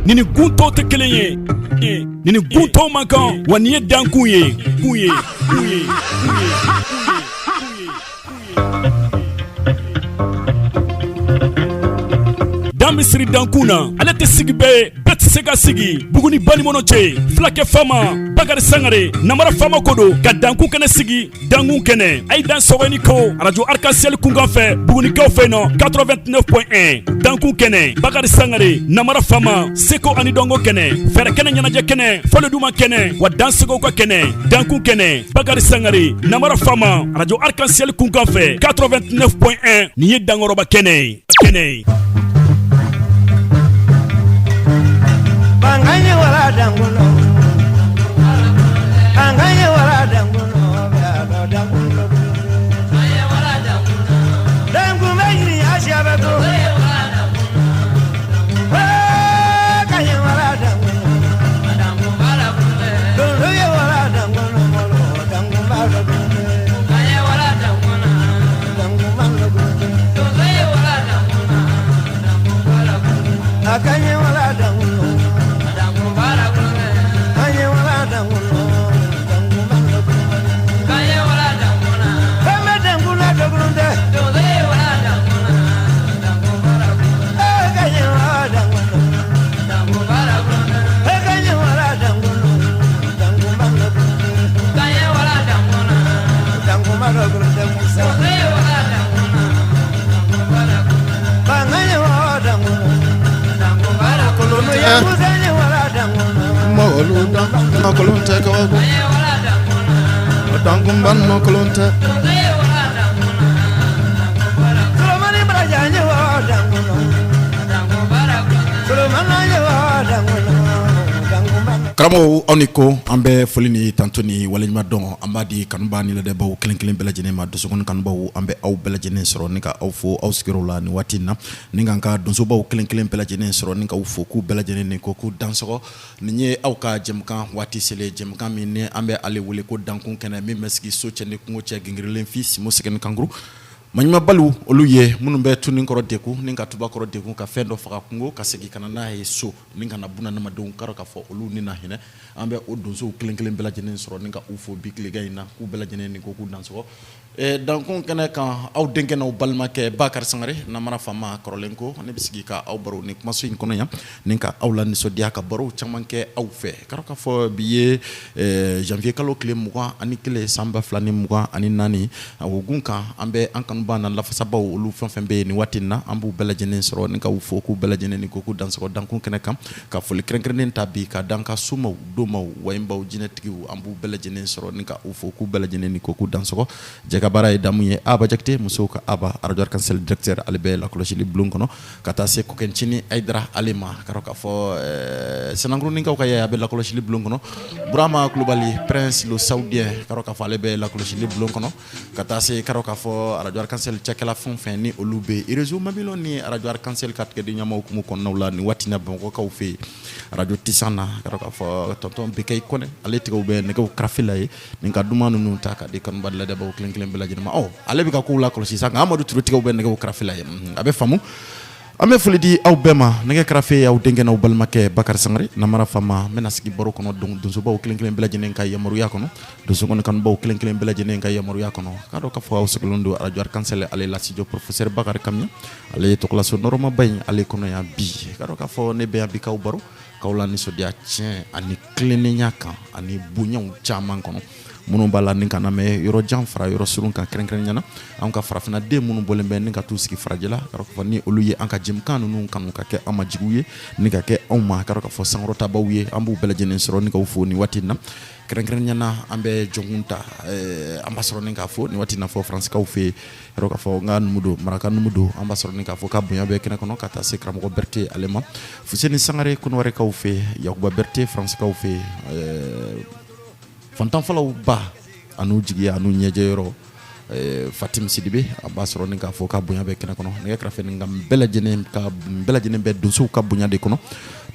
Nin ni gun tɔw tɛ kelen ye, nin ni gun tɔw man kan, wa nin ye dankun ye, kun ye, kun ye, kun ye. Dan bɛ siri dankun na, ale tɛ sigi bɛɛ ye, bɛɛ tɛ se ka sigi. Buguni banikɔnɔ cɛ, fulakɛ faama Bakari Sangare, namara faama ko don ka dankun kɛnɛ sigi. Dankun kɛnɛ, a ye dan sɔgɔ ni ko arajo Arc-en-Ciel kunkan fɛ, Bugunikaw fɛ nɔ 89.1. Dankun kɛnɛ, Bakari Sangare, namara faama, seko ani dɔnko kɛnɛ, fɛɛrɛ kɛnɛ, ɲɛnajɛ kɛnɛ, fɔli duman kɛnɛ, wa dansegow ka kɛnɛ. Dankun kɛnɛ, Bakari Sangare, namara faama, arajo Arc-en-Ciel kunkan fɛ 89.1. Nin ye dankɔrɔba kɛnɛ ye, kɛnɛ ye. Karamɔgɔw, aw ni ko. An bɛ foli ni tanto ni waleɲuman dɔn, an b'a di kanuba ni ladɛbaw kelen kelen bɛɛ lajɛlen ma. Donsokɔni kanubaw, an bɛ aw bɛɛ lajɛlen sɔrɔ ni ka aw fo aw sigiyɔrɔ la nin waati in na, ni k'an ka donsobaw kelen kelen bɛɛ lajɛlen sɔrɔ ni k'aw fo k'u bɛɛ lajɛlen ni ko k'u dansɔgɔ. Nin ye aw ka jɛmukan waati selen, jɛmukan min ni an bɛ ale wele ko dankun kɛnɛ, min bɛ sigi so cɛ ni kungo cɛ, gingirilen fi simo sɛgɛn kankuru maɲumanbaliw, olu ye minnu bɛ tunin kɔrɔ degun ni ka tuba kɔrɔ degun, ka fɛn dɔ faga kungo ka segin ka na n'a ye so ni ka na bunadamadenw k'a dɔn k'a fɔ olu ni na hinɛ. An bɛ o donsow kelen kelen bɛɛ lajɛlen sɔrɔ ni ka u fo bi tilegan in na k'u bɛɛ lajɛlen ni ko k'u dansɔgɔ. Dankun kɛnɛ kan, aw denkɛ n'aw balimakɛ Bakari Sangare, namara faama kɔrɔlen ko, ne bɛ sigi ka aw baro ni kumaso in kɔnɔ yan ni ka aw la nisɔndiya, ka baro caman kɛ aw fɛ. K'a dɔn k'a fɔ bi ye janvier kalo tile 21, san 2024. O gun kan, an bɛ an kanuba na lafasabaw, olu fɛn fɛn bɛ yen nin waati in na, an b'u bɛɛ lajɛlen sɔrɔ ni ka u fo k'u bɛɛ lajɛlen ni ko k'u dansɔgɔ dankun kɛnɛ kan. Ka foli kɛrɛnkɛrɛnnen ta bi ka d'an ka somaw, domaw, wayibaw, jinɛtigiw, an b'u bɛɛ lajɛlen sɔrɔ ni ka u fo k'u bɛɛ lajɛlen ni ko k'u dansɔgɔ. Jɛ baara ye damu ye. Aba Jakite, musow ka aba, arajo Arc-en-Ciel directeur, ale bɛ lakɔlɔsili bulon kɔnɔ, ka taa se Kɔkɛncinin Ayidara ale ma, ka k'a fɔ Sanankuruninkaw ka yaya, a bɛ lakɔlɔsili bulon kɔnɔ. Burama Kulubali, prince le saoudien, ka k'a fɔ ale bɛ lakɔlɔsili bulon kɔnɔ, ka taa se ka k'a fɔ arajo Arc-en-Ciel cakɛla fɛn fɛn ni olu bɛ réseau Mabilon ni arajo Arc-en-Ciel ka tigɛden ɲɛmaw kumu kɔnɔnaw la nin waati na Bamakɔkaw fɛ yen, arajo Tisan na, ka k'a fɔ tonton Bekayi Kɔnɛ, ale tigɛw bɛ nɛgɛw karafe la ye nin ka duman ninnu ta ka di kanuba ladɛbaw kelen kelen bɛɛ lajɛlen ma. Ɔ, ale bɛ ka kow lakɔlɔsi sisan nka Amadu Ture tigɛw bɛ nɛgɛw karafe la ye, a bɛ faamu. An bɛ foli di aw bɛɛ ma. Nɛgɛ karafe, aw denkɛ n'aw balimakɛ Bakari Sangare, namara faama. N bɛna sigi baro kɔnɔ donsobaw kelen kelen bɛɛ lajɛlen ka yamaruya kɔnɔ, donsokɔni kanubaw kelen kelen bɛɛ lajɛlen ka yamaruya kɔnɔ. K'a dɔn k'a fɔ aw sigilen don arajo Arc-en-Ciel ale la studio professeur Bakari Kamiya, ale ye tɔgɔlaso nɔrɔmaba in ale kɔnɔ yan bi. K'a dɔn k'a fɔ ne bɛ yan bi k'aw baro, k'aw la nisɔndiya tiɲɛ ani tilennenya kan ani bonyaw caman kɔnɔ. Minnu b'a la ni ka lamɛn yɔrɔ jan fara yɔrɔ surun kan, kɛrɛnkɛrɛnya na an ka farafinna den minnu bɔlen bɛ ni ka t'u sigi farajɛla, k'a fɔ ni olu ye an ka jɛmukan ninnu kanu ka kɛ an ma jigiw ye ni ka kɛ anw ma, k'a k'a fɔ sankɔrɔtabaw ye, an b'u bɛɛ lajɛlen sɔrɔ ni k'aw fo nin waati in na. Kɛrɛnkɛrɛnya na, an bɛ jɔnkun ta, an b'a sɔrɔ ni k'a fɔ nin waati in na fɔ Faransikaw fɛ yen, yɔrɔ k'a fɔ n ka numu don, maraka numu don, an b'a sɔrɔ ni k'a fɔ ka bonya bɛ kɛnɛ kɔnɔ, ka taa se karamɔgɔ Berete ale ma, Fuseni Sangare Kɔnɔwarikaw fɛ yen, Yakuba Berete Faransikaw fɛ yen, fantan fɔlɔw ba an'u jigiya an'u ɲɛjɛ yɔrɔ. Fatim Sidibe an b'a sɔrɔ ni k'a fɔ ka bonya bɛ kɛnɛ kɔnɔ. Nɛgɛ kɛrɛfɛ ni ka bɛɛ lajɛlen bɛ donsow ka bonya de kɔnɔ.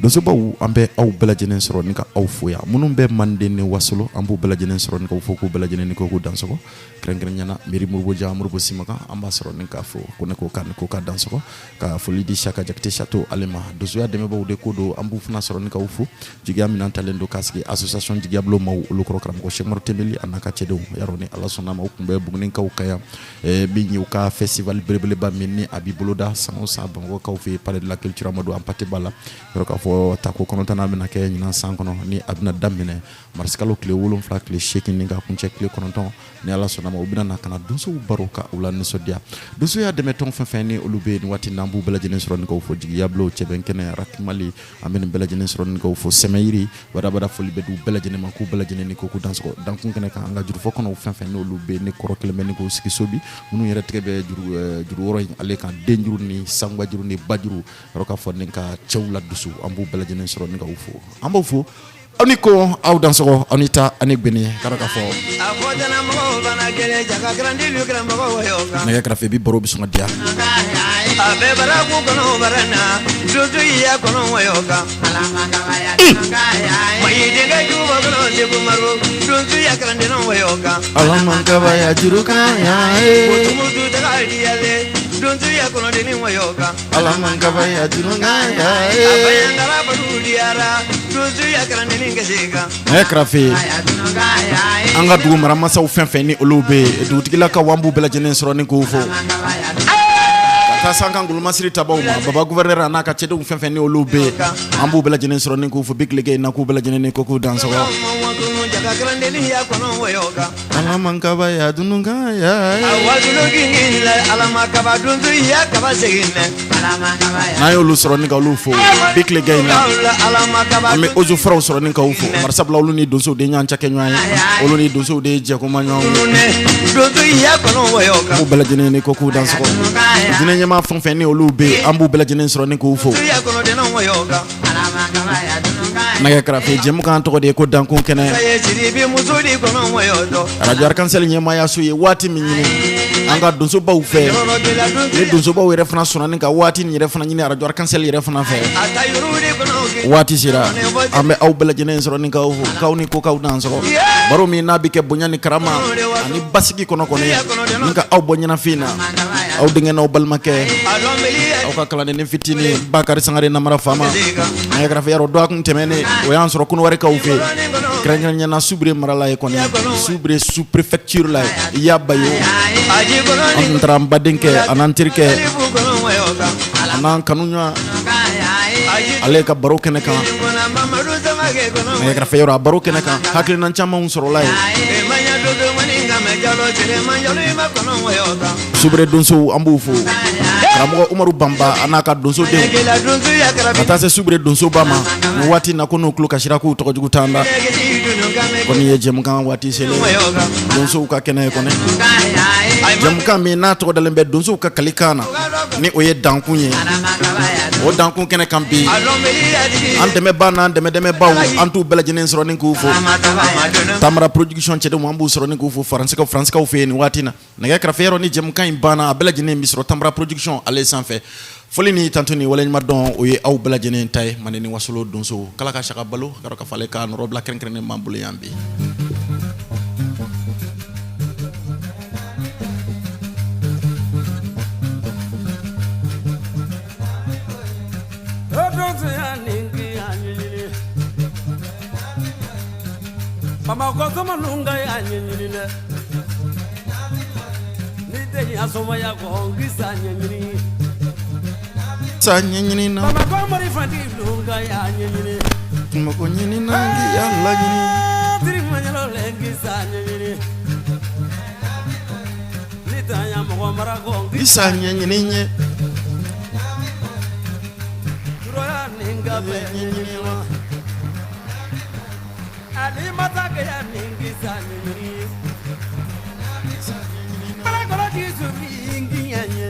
Donsobaw, an bɛ aw bɛɛ lajɛlen sɔrɔ ni ka aw fo yan. Minnu bɛ Manden ni Wasolo, an b'u bɛɛ lajɛlen sɔrɔ ni k'aw fo k'u bɛɛ lajɛlen ni ko k'u dansɔgɔ. Kɛrɛnkɛrɛnya na, Miiri Moribo Ja, Moribo Simakan, an b'a sɔrɔ ni k'a fɔ ko ne ko k'a ni ko k'a dansɔgɔ. Ka foli di Saka Jakite Sato ale ma. Donsoya dɛmɛbaw de ko don, an b'u fana sɔrɔ ni k'aw fo. Jigiya minɛn talen don k'a sigi association Jigiyabulon maaw olu kɔrɔ, karamɔgɔ Sɛkumaru Tɛnbeli a n'a ka cɛdenw yarɔ. Ni Ala sɔnna ma, u tun bɛ Bugunikaw ka yan min y'u ka festival belebeleba min ni a b'i boloda san o san Bamakɔkaw fɛ Palais de la Culture Amadou Hampâté Ba la. Yɔrɔ k'a fɔ tako 9nan bɛna kɛ ɲinan san kɔnɔ, ni a bɛna daminɛ marisikalo tile 7, tile 8 ni ka kuncɛ tile 9. Ni Ala sɔnna ma, u bɛna na ka na donsow baro ka u la nisɔndiya. Donsoya dɛmɛtɔn fɛn fɛn ni olu bɛ yen waati n'an b'u bɛɛ lajɛlen sɔrɔ ni k'aw fo. Jigiyabulon, Cɛbɛn Kɛnɛ, Rakimali, an bɛ nin bɛɛ lajɛlen sɔrɔ ni k'aw fo. Sɛmɛyiri badabada, foli bɛ d'u bɛɛ lajɛlen ma k'u bɛɛ lajɛlen ni ko k'u dansɔgɔ. Dankun kɛnɛ kan, an ka jurufɔ kɔnɔw fɛn fɛn n'olu bɛ yen, ni kɔrɔ kelen bɛ ni k'u sigi so bi, minnu yɛrɛ tigɛ bɛ juru wɔrɔ in ale kan, denjuru ni sanubajuru ni bajuru, yɔrɔ k'a fɔ ni ka cɛw la dusu, an b'u bɛɛ lajɛlen sɔrɔ ni k'aw fo. An b'aw fo, aw ni ko aw dansɔgɔ, aw ni ta ani gbene. K'a ka fɔ nɛgɛ kɛrɛfɛ bi, baro bɛ sɔn ka diya. A bɛ baraku kɔnɔ bara na donsoya kɔnɔ kan denkɛ juba kɔnɔ Segu Maro donsoya kalanden kan. Ala kabaya juru kan. Tumutu daga diyale donsoya kɔnɔdenni wɔyɔ kan. Ala man kabaya juru kan. A bayangara badu diyara donsoya kalanden gese kan. Nɛgɛ kɛrɛfɛ, an ka dugu maramasaw fɛn fɛn ni olu bɛ yen, dugutigilakaw, an b'u bɛɛ lajɛlen sɔrɔ ni k'u fo, ka taa se an ka ngolomasiri tabaw ma, baba gouverneur a n'a ka cɛdenw fɛn fɛn ni olu bɛ yen, an b'u bɛɛ lajɛlen sɔrɔ ni k'u fo bi tile in na, k'u bɛɛ lajɛlen ni ko k'u dansɔgɔ. Jaka kɔnɔ wɔyɔ kan. Ala man kabaya dununkan ya. Ala kaba donsoya kaba segin dɛ. N'an y'olu sɔrɔ ni ka olu fo bi tile in na, an bɛ eaux et forêts sɔrɔ ni k'aw fo, barisabula olu ni donsow de ɲɔgɔn cɛ kɛ ɲɔgɔn ye, olu ni donsow de ye jɛkoma ɲɔgɔn ye. Donsoya kɔnɔ wɔyɔ kan. K'u bɛɛ lajɛlen ni ko k'u dansɔgɔ. Diinɛ ɲɛmaa fɛn fɛn ni olu bɛ yen, an b'u bɛɛ lajɛlen sɔrɔ ni k'u fo. Kɔnɔden wɔyɔ kan. Nɛgɛ kɛrɛfɛ, jɛmukan tɔgɔ de ye ko Dankun Kɛnɛ. Arajo Arc-en-Ciel ɲɛmaayaso ye waati min ɲini an ka donsobaw fɛ, ni donsobaw yɛrɛ fana sɔnna ni ka waati nin yɛrɛ fana ɲini arajo Arc-en-Ciel yɛrɛ fana fɛ, waati sera, an bɛ aw bɛɛ lajɛlen sɔrɔ ni k'aw fo, k'aw ni ko k'aw dansɔgɔ. Baro min n'a bɛ kɛ bonya ni karama ani basigi kɔnɔ kɔni, ni ka aw bɔ ɲɛnafin na, aw denkɛ n'aw balimakɛ, aw ka kalandennin fitinin Bakari Sangare Namara Faama. Nɛgɛ kɛrɛfɛ, yarɔ, dɔgɔkun tɛmɛnen, o y'an sɔrɔ Kɔnɔwarikaw fɛ, kɛrɛnkɛrɛnnenya na Subure mara la ye kɔni, Subure sous préfecture la ye, Yabayo. An tun taara an badenkɛ a n'an terikɛ a n'an kanuɲɔgɔn ale ka baro kɛnɛ kan. Nɛgɛ kɛrɛfɛ, yɔrɔ a baro kɛnɛ kan, hakilina camanw sɔrɔla ye. Subure donsow, an b'u fo, karamɔgɔ Umaru Banba a n'a ka donsodenw, ka taa se Subure donsoba ma nin waati na, ko n'u tulo kasira k'u tɔgɔjugu t'an da kɔni. Ye jɛmukan waati selen, donsow ka kɛnɛ ye kɔni, jɛmukan min n'a tɔgɔ dalen bɛ donsow ka kalikan na, ni o ye dankun ye. O dankun kɛnɛ kan bi, an dɛmɛba n'an dɛmɛdɛmɛbaw, an t'u bɛɛ lajɛlen sɔrɔ ni k'u fo. Tamara Production cɛdenw, an b'u sɔrɔ ni k'u fo Faransikaw fɛ yen nin waati na. Nɛgɛ kɛrɛfɛ, yɔrɔ ni jɛmukan in banna, a bɛɛ lajɛlen bɛ sɔrɔ Tamara Production ale sanfɛ. Foli ni tanto ni waleɲuman dɔn, o ye aw bɛɛ lajɛlen ta ye. Manden ni Wasolo donso kala ka saka balo ka fɔ ale ka nɔrɔbila kɛrɛnkɛrɛnnen b'an bolo yan bi. Bamakɔ soma y'a ɲɛɲini dɛ, ni tɛ ɲa somaya kɔ n k'i sa ɲɛɲini. Sa ɲɛɲini na. Bamakɔ marifatigi lunga y'a ɲɛɲini. Mako ɲini na, k'i y'a laɲini. Tiri maɲalo lɛ n k'i sa ɲɛɲini, ni tanya mɔgɔ mara kɔ n k'i sa ɲɛɲini ɲɛ. Turoya ni n ka bɛɛ ɲɛɲini wa ani masakɛya ni n k'i sa ɲɛɲini, balakɔrɔ k'i sufi n k'i ɲɛ.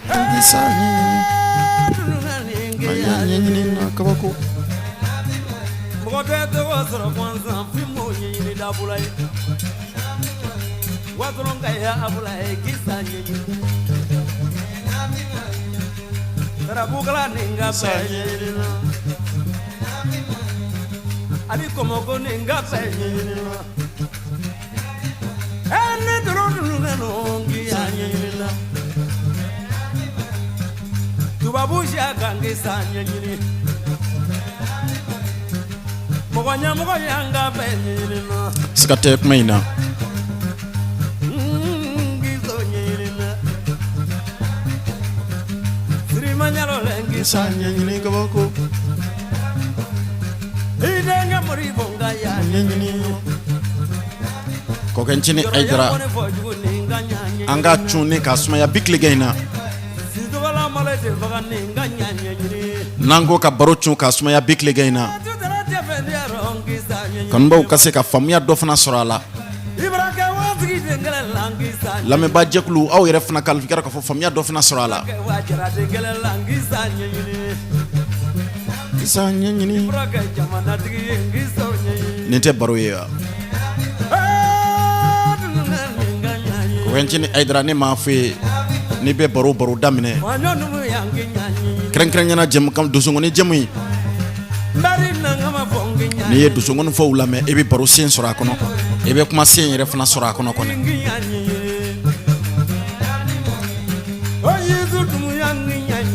K'i sa ɲɛɲini. Dununga ni n k'i A y'a ɲɛɲini na kabako. Mɔgɔ tɛ tɔgɔ sɔrɔ gansan f'i m'o ɲɛɲini dabula ye. Ani kɔmɔko ni n ka fɛn ɲɛɲini ne dɔrɔn k'i y'a ɲɛɲini na tubabu siya kan k'i sa ɲɛɲini mɔgɔ ɲɛmɔgɔ y'an ka fɛn ɲɛɲini na Siga tɛ kuma in na. K'i so ɲɛɲini na Sirima ɲalo lɛ k'i Sa ɲɛɲini kabako. I denkɛ Moribo n ka y'a ɲɛɲini. Kɔkɛ Ncinin Ayidara, an ka cun ni ka sumaya bi tilegan in na. N'an ko ka baro cun ka sumaya bi tilegan in na, kanubaw ka se ka faamuya dɔ fana sɔrɔ a la. Lamɛnbaa jɛkulu, aw yɛrɛ fana ka k'a fɔ faamuya dɔ fana sɔrɔ a la. Sa ɲɛɲini. Nin tɛ baro ye wa? Kɔkɛ Ncinin Ayidara, ne m'a fɔ ye n'i bɛ baro baro daminɛ, kɛrɛnkɛrɛnyana jɛmukan donsongɔni jɛmu in, n'i ye donsongɔni fɔw lamɛn, i bɛ baro sen sɔrɔ a kɔnɔ, i bɛ kuma sen yɛrɛ fana sɔrɔ a kɔnɔ kɔni.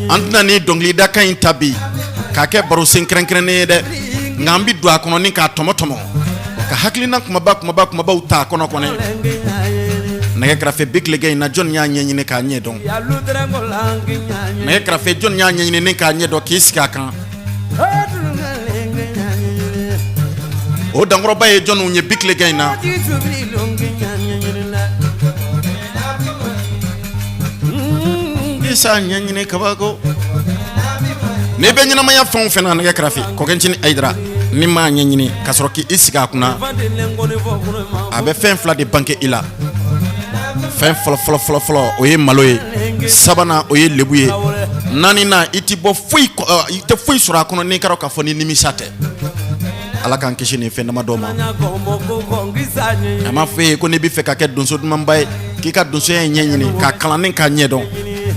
An tɛna ni dɔnkilidakan in ta bi k'a kɛ baro sen kɛrɛnkɛrɛnnen ye dɛ, nka an bɛ don a kɔnɔ ni k'a tɔmɔ tɔmɔ ka hakilina kumaba kumaba kumabaw ta a kɔnɔ kɔni. Nɛgɛ kɛrɛfɛ bi tilegan in na, jɔnni y'a ɲɛɲini k'a ɲɛ dɔn? Nɛgɛ kɛrɛfɛ, jɔnni y'a ɲɛɲini ni k'a ɲɛ dɔn k'i sigi a kan? O dankɔrɔba ye jɔnniw ye bi tilegan in na? Isa ɲɛɲini kabako. N'i bɛ ɲɛnamaya fɛn o fɛn na, nɛgɛ kɛrɛfɛ, Kɔkɛ Ncinin Ayidara, n'i m'a ɲɛɲini ka sɔrɔ k'i sigi a kunna, a bɛ fɛn fila de bange i la. Fɛn fɔlɔ fɔlɔ fɔlɔ fɔlɔ, o ye malo ye. Sabanan, o ye lebu ye. Naaninan, i tɛ bɔ foyi, i tɛ foyi sɔrɔ a kɔnɔ n'i kɛra k'a fɔ ni nimisa tɛ. Ala k'an kisi nin fɛn damadɔ ma. A m'a fɔ e ye ko n'i bɛ fɛ ka kɛ donso dumanba ye, k'i ka donsoya in ɲɛɲini k'a kalan ni k'a ɲɛdɔn.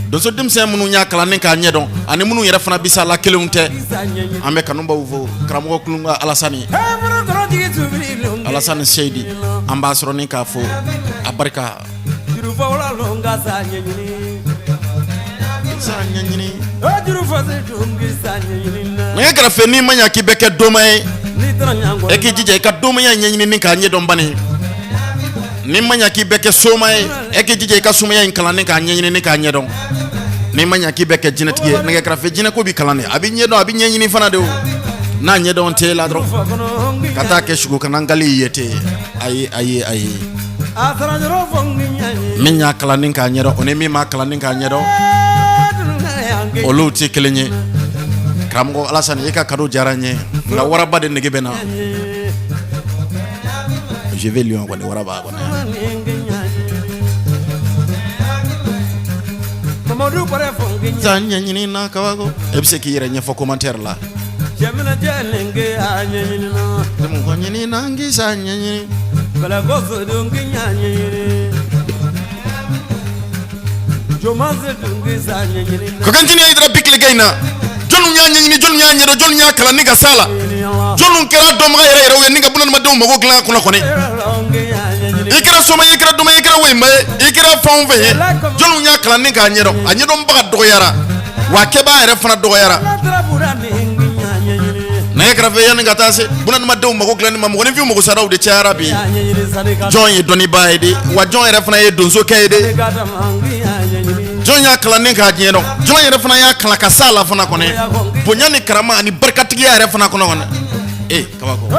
Donso denmisɛn minnu y'a kalan ni k'a ɲɛdɔn ani minnu yɛrɛ fana bɛ s'a la, kelenw tɛ. An bɛ kanubaw fo. Karamɔgɔ Kulunga Alasani, Alasani Seyidi, an b'a sɔrɔ ni k'a fo a barika. Ɲɛɲini nɛgɛ kɛrɛfɛ. N'i ma ɲa k'i bɛ kɛ doma ye, e k'i jija i ka domaya ɲɛɲini ni k'a ɲɛdɔn bani. N'i ma ɲa k'i bɛ kɛ soma ye, e k'i jija i ka somaya in kalan ni k'a ɲɛɲini ni k'a ɲɛdɔn. N'i ma ɲa k'i bɛ kɛ jinɛtigi ye, nɛgɛ kɛrɛfɛ, jinɛko bɛ kalan de, a bɛ ɲɛdɔn, a bɛ ɲɛɲini fana de. O n'a ɲɛdɔn tɛ la dɔrɔn, ka taa kɛ sugo kana ngali ye ten. Ayi, ayi, ayi. Min y'a kalan ni k'a ɲɛdɔn, o ni min m'a kalan ni k'a ɲɛdɔn, olu tɛ kelen ye. Karamɔgɔ Alasani, i ka cadeau diyara n ye, nka waraba de nege bɛ na. Je vais lion kɔni, waraba kɔni. San ɲɛɲini na kabako. E bɛ se k'i yɛrɛ ɲɛfɔ commentaire la. Mɔgɔ ɲini na n k'i sa ɲɛɲini. Kɔkɛ Ncinin Ayidara, bi tilegan in na, jɔnni y'a ɲɛɲini, jɔnni y'a ɲɛdɔn, jɔnni y'a kalan ni ka s'a la, jɔnni kɛra dɔnbaga yɛrɛ yɛrɛw ye ni ka bunadamadenw mago dilan a kɔnɔ kɔni? I kɛra soma ye, i kɛra doma ye, i kɛra woyinba ye, i kɛra fɛn o fɛn ye, jɔnni y'a kalan ni k'a ɲɛdɔn? A ɲɛdɔnbaga dɔgɔyara wa, kɛbaa yɛrɛ fana dɔgɔyara. Nɛgɛ kɛrɛfɛ, yanni ka taa se bunadamadenw mago dilanni ma, mɔgɔninfin magosaraw de cayara bi. Jɔn ye dɔnnibaa ye de wa? Jɔn yɛrɛ fana ye donsokɛ ye de? Jɔn y'a kalan ni k'a ɲɛdɔn? Jɔn yɛrɛ fana y'a kalan ka s'a la fana kɔni, bonya ni karama ani barikatigiya yɛrɛ fana kɔnɔ kɔni? Ee, kabako. I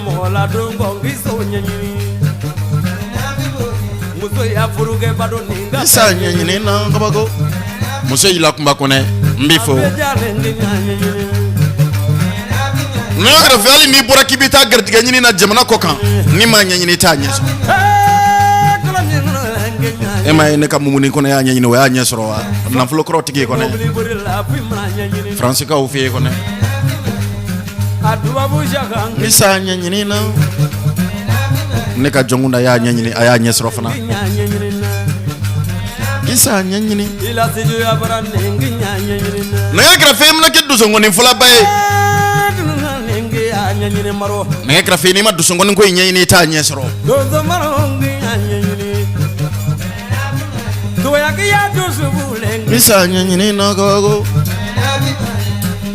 mɔgɔ la don ɲɛɲini muso y'a furukɛba don nin sa ɲɛɲini na kabako. Muso y'i la kunba kɔnɛ, n b'i fo. Nɛgɛ kɛrɛfɛ, hali n'i bɔra k'i bɛ taa garijɛgɛ ɲini na jamana kɔ kan, n'i m'a ɲɛɲini, i t'a ɲɛ sɔrɔ. E ma ye ne ka mumuni kɔnɔ y'a ɲɛɲini, o y'a ɲɛ sɔrɔ wa? Nafolo kɔrɔ tigi kɔnɛ, Faransikaw fɛ yen kɔnɛ. A dubabu saka Isa ɲɛɲini na, ne ka jɔnkunda y'a ɲɛɲini, a y'a ɲɛ sɔrɔ fana. Ɲa ɲɛɲini na. Isa ɲɛɲini. Ila sejoya bara nengi ɲa ɲɛɲini na. Nɛgɛ kɛrɛfɛ, i mana kɛ dusungɔni fɔlaba ye. Dunun nengi ya ɲɛɲini maro. Nɛgɛ kɛrɛfɛ, n'i ma dusungɔni ko in ɲɛɲini, i t'a ɲɛ sɔrɔ. Donso maro ngi ya ɲɛɲini. Togoya ki ya dusu lengi. Isa ɲɛɲini na, kabako.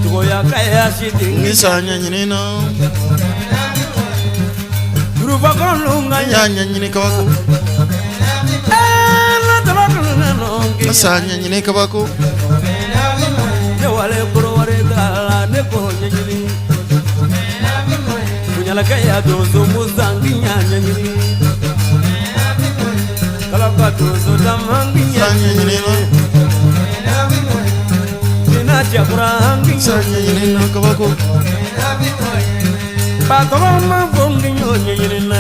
Togoya ka ya sidi. Isa ɲɛɲini na. Juruba kɔnɔ nga N y'a ɲɛɲini, kabako. La tala dunun. Isa ɲɛɲini, kabako. Ne wale koro wale dala ne ko ɲɛɲini. Kunyalaka ya donso musangi ɲa ɲɛɲini. Kalaka donso damangi Isa ɲa ɲɛɲini na. Nina cɛkura ngi Isa ɲa ɲɛɲini na, kabako. Batɔgɔ ma fɔ ngi ɲo ɲɛɲini na.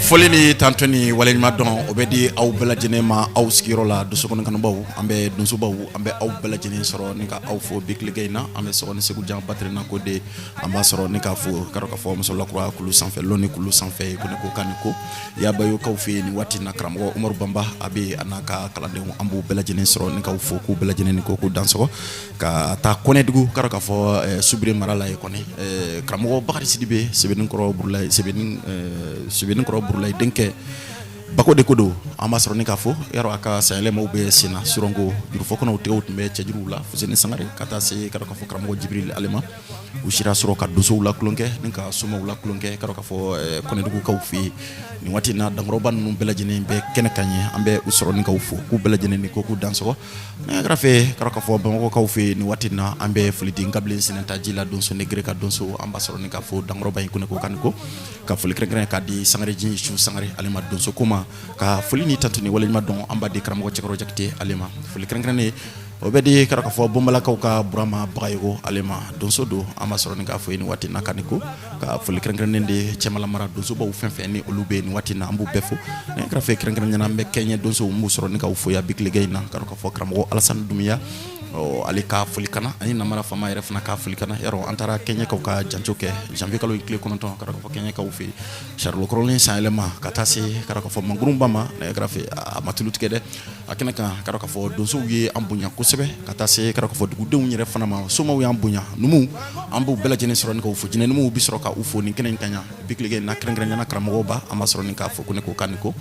Foli ni tanto ni waleɲuman dɔn, o bɛ di aw bɛɛ lajɛlen ma aw sigiyɔrɔ la. Dusukɔnɔ kanubaw, an bɛ donsobaw, an bɛ aw bɛɛ lajɛlen sɔrɔ ni ka aw fo bi tilegan in na. An bɛ sɔgɔ ni Segu jan Batirina ko de, an b'a sɔrɔ ni k'a fo ka k'a fɔ musolakura kulu sanfɛ, lɔnni kulu sanfɛ, ko ne ko kan ni ko yabayokaw fɛ yen nin waati in na. Karamɔgɔ Umaru Banba, a bɛ a n'a ka kalandenw, an b'u bɛɛ lajɛlen sɔrɔ ni k'aw fo k'u bɛɛ lajɛlen ni ko k'u dansɔgɔ ka taa Kɔnɛdugu, ka k'a fɔ Subire mara la ye kɔni. Karamɔgɔ Bakari Sidibe, Sɛbɛnninkɔrɔ Burulayi, Sɛbɛnninkɔrɔ Burulayi denkɛ Bako de ko don, an b'a sɔrɔ ni k'a fɔ yarɔ a ka sanyɛlɛmaw bɛ sen na. Suranko jurufɔ kɔnɔw tigɛw tun bɛ cɛjuruw la, Fuseni Sangare ka taa se ka k'a fɔ karamɔgɔ Jibril ale ma. U sira sɔrɔ ka donsow la tulonkɛ ni ka somaw la tulonkɛ, ka k'a fɔ Kɔnɛdugukaw fɛ yen nin waati in na. Dankɔrɔba ninnu bɛɛ lajɛlen bɛ kɛnɛ kan ye, an bɛ u sɔrɔ ni k'aw fo k'u bɛɛ lajɛlen ni ko k'u dansɔgɔ. Nɛgɛ kɛrɛfɛ, ka k'a fɔ Bamakɔkaw fɛ yen nin waati in na, an bɛ foli di Nkabilen Sinɛntaji la, donso ne gere ka donso, an b'a sɔrɔ ni k'a fɔ dankɔrɔba in ko ne ko kan ko ka foli kɛrɛnkɛrɛn k'a di Sangareji Su Sangare ale ma, donso ko ma. Ka foli ni tantu ni waleɲuman dɔn, an b'a di karamɔgɔ Cɛkɔrɔ Jakite ale ma. Foli kɛrɛnkɛrɛnnen, o bɛ di ka k'a fɔ Bonbalakaw ka Burama Bagayogo ale ma, donso don, an b'a sɔrɔ ni k'a fɔ nin waati na kan ko ka foli kɛrɛnkɛrɛnnen de Cɛmala mara donsobaw fɛn fɛn ni olu bɛ nin waati na, an b'u bɛɛ fo. Nɛgɛ kɛrɛfɛ, kɛrɛnkɛrɛn an bɛ kɛɲɛ donso, n b'u sɔrɔ ni k'aw fo yan bi tilegan in na, ka k'a fɔ karamɔgɔ Alasani Dunbiya, ale ka foli kana ani namara faama yɛrɛ fana ka foli kana. Yarɔ an taara Kɛɲɛkaw ka janjo kɛ janvier kalo in tile 9, ka k'a fɔ Kɛɲɛkaw fɛ yen Sarilo kɔrɔlen sanyɛlɛma ka taa se ka k'a fɔ Mankurunba ma. Nɛgɛ kɛrɛfɛ, a ma tulu tigɛ dɛ a kɛnɛ kan, ka k'a fɔ donsow ye an bonya kosɛbɛ, ka taa se ka k'a fɔ dugudenw yɛrɛ fana ma. Somaw y'an bonya, numuw, an b'u bɛɛ lajɛlen sɔrɔ ni k'u fo, jinɛ numuw bɛ sɔrɔ ka u fo nin kɛnɛ in kan yan bi tilegan in na. Kɛrɛnkɛrɛnnenya karamɔgɔw ba, an b'a sɔrɔ ni k'a fɔ ko ne ko kan ni ko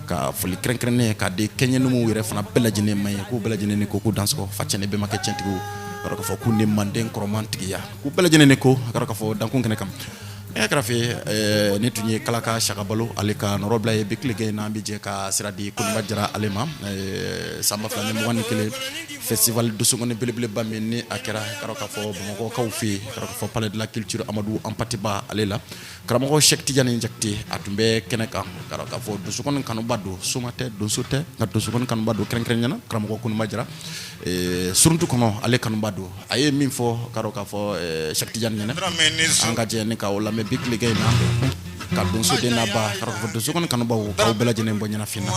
ka foli kɛrɛnkɛrɛnnen k'a di Kɛɲɛ numuw yɛrɛ fana bɛɛ lajɛlen ma ye, k'u bɛɛ lajɛlen ni ko k'u dansɔgɔ. Fa cɛ ni bɛnbakɛ tiɲɛtigiw, ka k'a fɔ k'u ni manden kɔrɔman tigiya, k'u bɛɛ lajɛlen ni ko ka k'a fɔ dankun kɛnɛ kan. Nɛgɛ kɛrɛfɛ, ne tun ye Kalaka Sakabalo ale ka nɔrɔbila ye bi tilegan in na. An bɛ jɛ ka sira di Koninba Jara ale ma. San 2021 festival donsokɔni belebeleba min ni a kɛra ka k'a fɔ Bamakɔkaw fɛ yen, ka k'a fɔ Palais de la Culture Amadu Hampâté Bâ ale la, karamɔgɔ Sɛki Tijani Jakite a tun bɛ kɛnɛ kan, ka k'a fɔ donsokɔni kanuba don, soma tɛ, donso tɛ, nka donsokɔni kanuba don. Kɛrɛnkɛrɛnnenya la karamɔgɔ Koninba Jara, suruntu kɔnɔ ale kanuba don. A ye min fɔ ka k'a fɔ Sɛki Tijani ɲɛna, an ka jɛ ni ka o lamɛn bi tilegan in na, ka donso den n'a ba, ka k'a fɔ donsokɔni kanubaw k'aw bɛɛ lajɛlen bɔ ɲɛnafin na.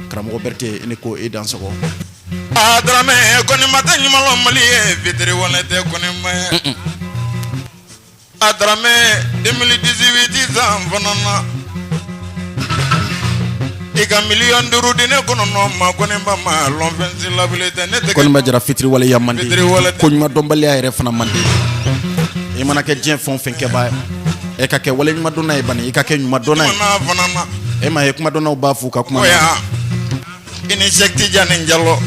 Karamɔgɔ Berete, i ni ko, i dansɔgɔ. A Dramɛ, Koninba tɛ ɲuman Mali ye, fitiri wale tɛ Koninba ye. A Dramɛ, 2018 san fana na, i ka miliyɔn 5 di ne kɔnɔ ma, Koninba ma lɔn fɛn si la bilen tɛ ne tɛ. Koninba Jara, fitiri waleya man di. Fitiri wale tɛ. Ko ɲuman dɔnbaliya yɛrɛ fana man di. I mana kɛ diɲɛ fɛn o fɛn kɛba ye, e ka kɛ wale ɲuman dɔnna ye bani, i ka kɛ ɲuman dɔnna ye. Fana fana na. E ma ye, kumadɔnnaw b'a f'u ka kuma na. Oya, i ni Sɛki Tijani Jalo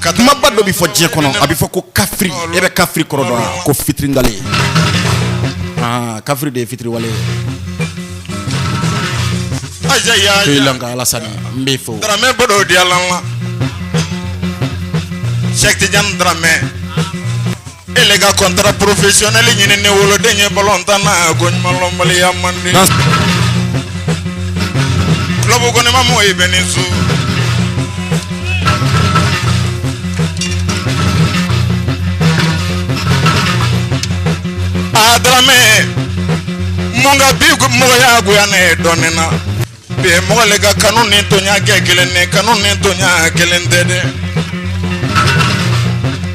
ka Kumaba dɔ bɛ fɔ diɲɛ kɔnɔ, a bɛ fɔ ko kafiri. E bɛ kafiri kɔrɔ dɔn wa? Ko fitiringale. Aa, kafiri de ye fitiriwale ye. Aja ya. Toyilanka Alasani, n b'i fo. Dramɛ bɔdɔ di ala la Sɛki Tijani Dramɛ, ele ka contrat professionnel ɲini ni woloden ye balontan na, ko ɲuman lɔnbaliya man di. Club kɔni ma mɔgɔ i bɛ nin so. A Dramɛ, mun ka bi mɔgɔya goya ne ye dɔɔnin na bi, mɔgɔ le ka kanu ni toɲa kɛ kelen ni kanu ni toɲa kelen tɛ dɛ.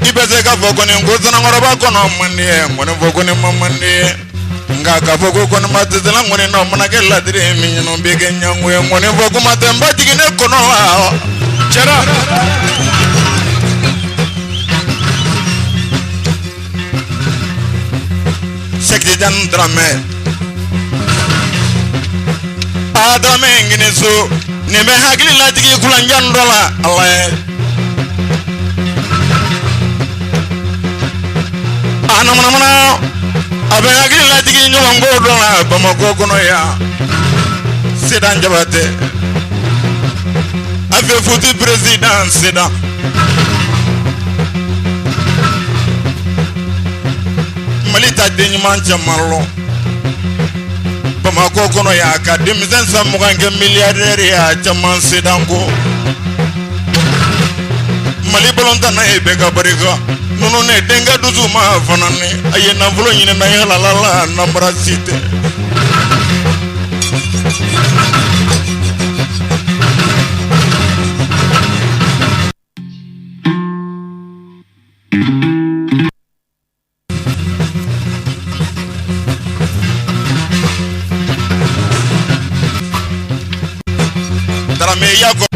I bɛ se k'a fɔ kɔni ko sanankɔrɔba kɔnɔ man di ye, nkɔni fɔ kɔni ma man di ye. Nka k'a fɔ ko kɔni ma tɛ se la nkɔni na, o mana kɛ ladiri ye min ɲɛna, o bɛ kɛ ɲango ye. Nkɔni fɔ kuma tɛ n ba jigin ne kɔnɔ la. Cɛra. Sɛki Tijani Daramɛ, a Daramɛ Nginiso, nin bɛ hakili lajigin kulanjan dɔ la. Ala ye a namanamana, a bɛ hakili lajigin ɲɔgɔn ko dɔ la Bamakɔ kɔnɔ yan. Sedan Jabatɛ, a fɛ futi président Sedan. Mali ta den ɲuman caman lɔ Bamakɔ kɔnɔ yan, ka denmisɛn san 20 kɛ milliardaire ye, a caman Sedan ko. Mali balontanna ye bɛɛ ka barika ninnu ne denkɛ dusu ma fana ni a ye nafolo ɲini na yalala la, namara si tɛ. Daramɛ yakɔ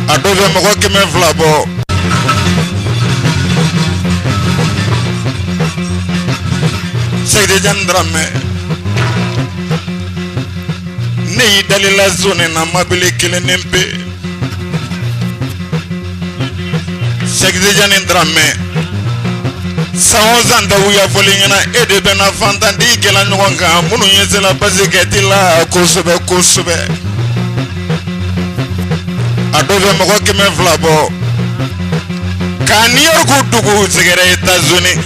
a dɔ bɛ mɔgɔ 200 bɔ. Sɛki Tijani Daramɛ, ne y'i dalila zone na mabili kelen ni pe. Sɛki Tijani Daramɛ, san o san dawuya fɔli ɲɛna, e de bɛna fantanden kɛla ɲɔgɔn kan minnu ye sela basikɛti la kosɛbɛ kosɛbɛ. A dɔ bɛ mɔgɔ 200 bɔ ka New York dugu sɛgɛrɛ, États-Unis.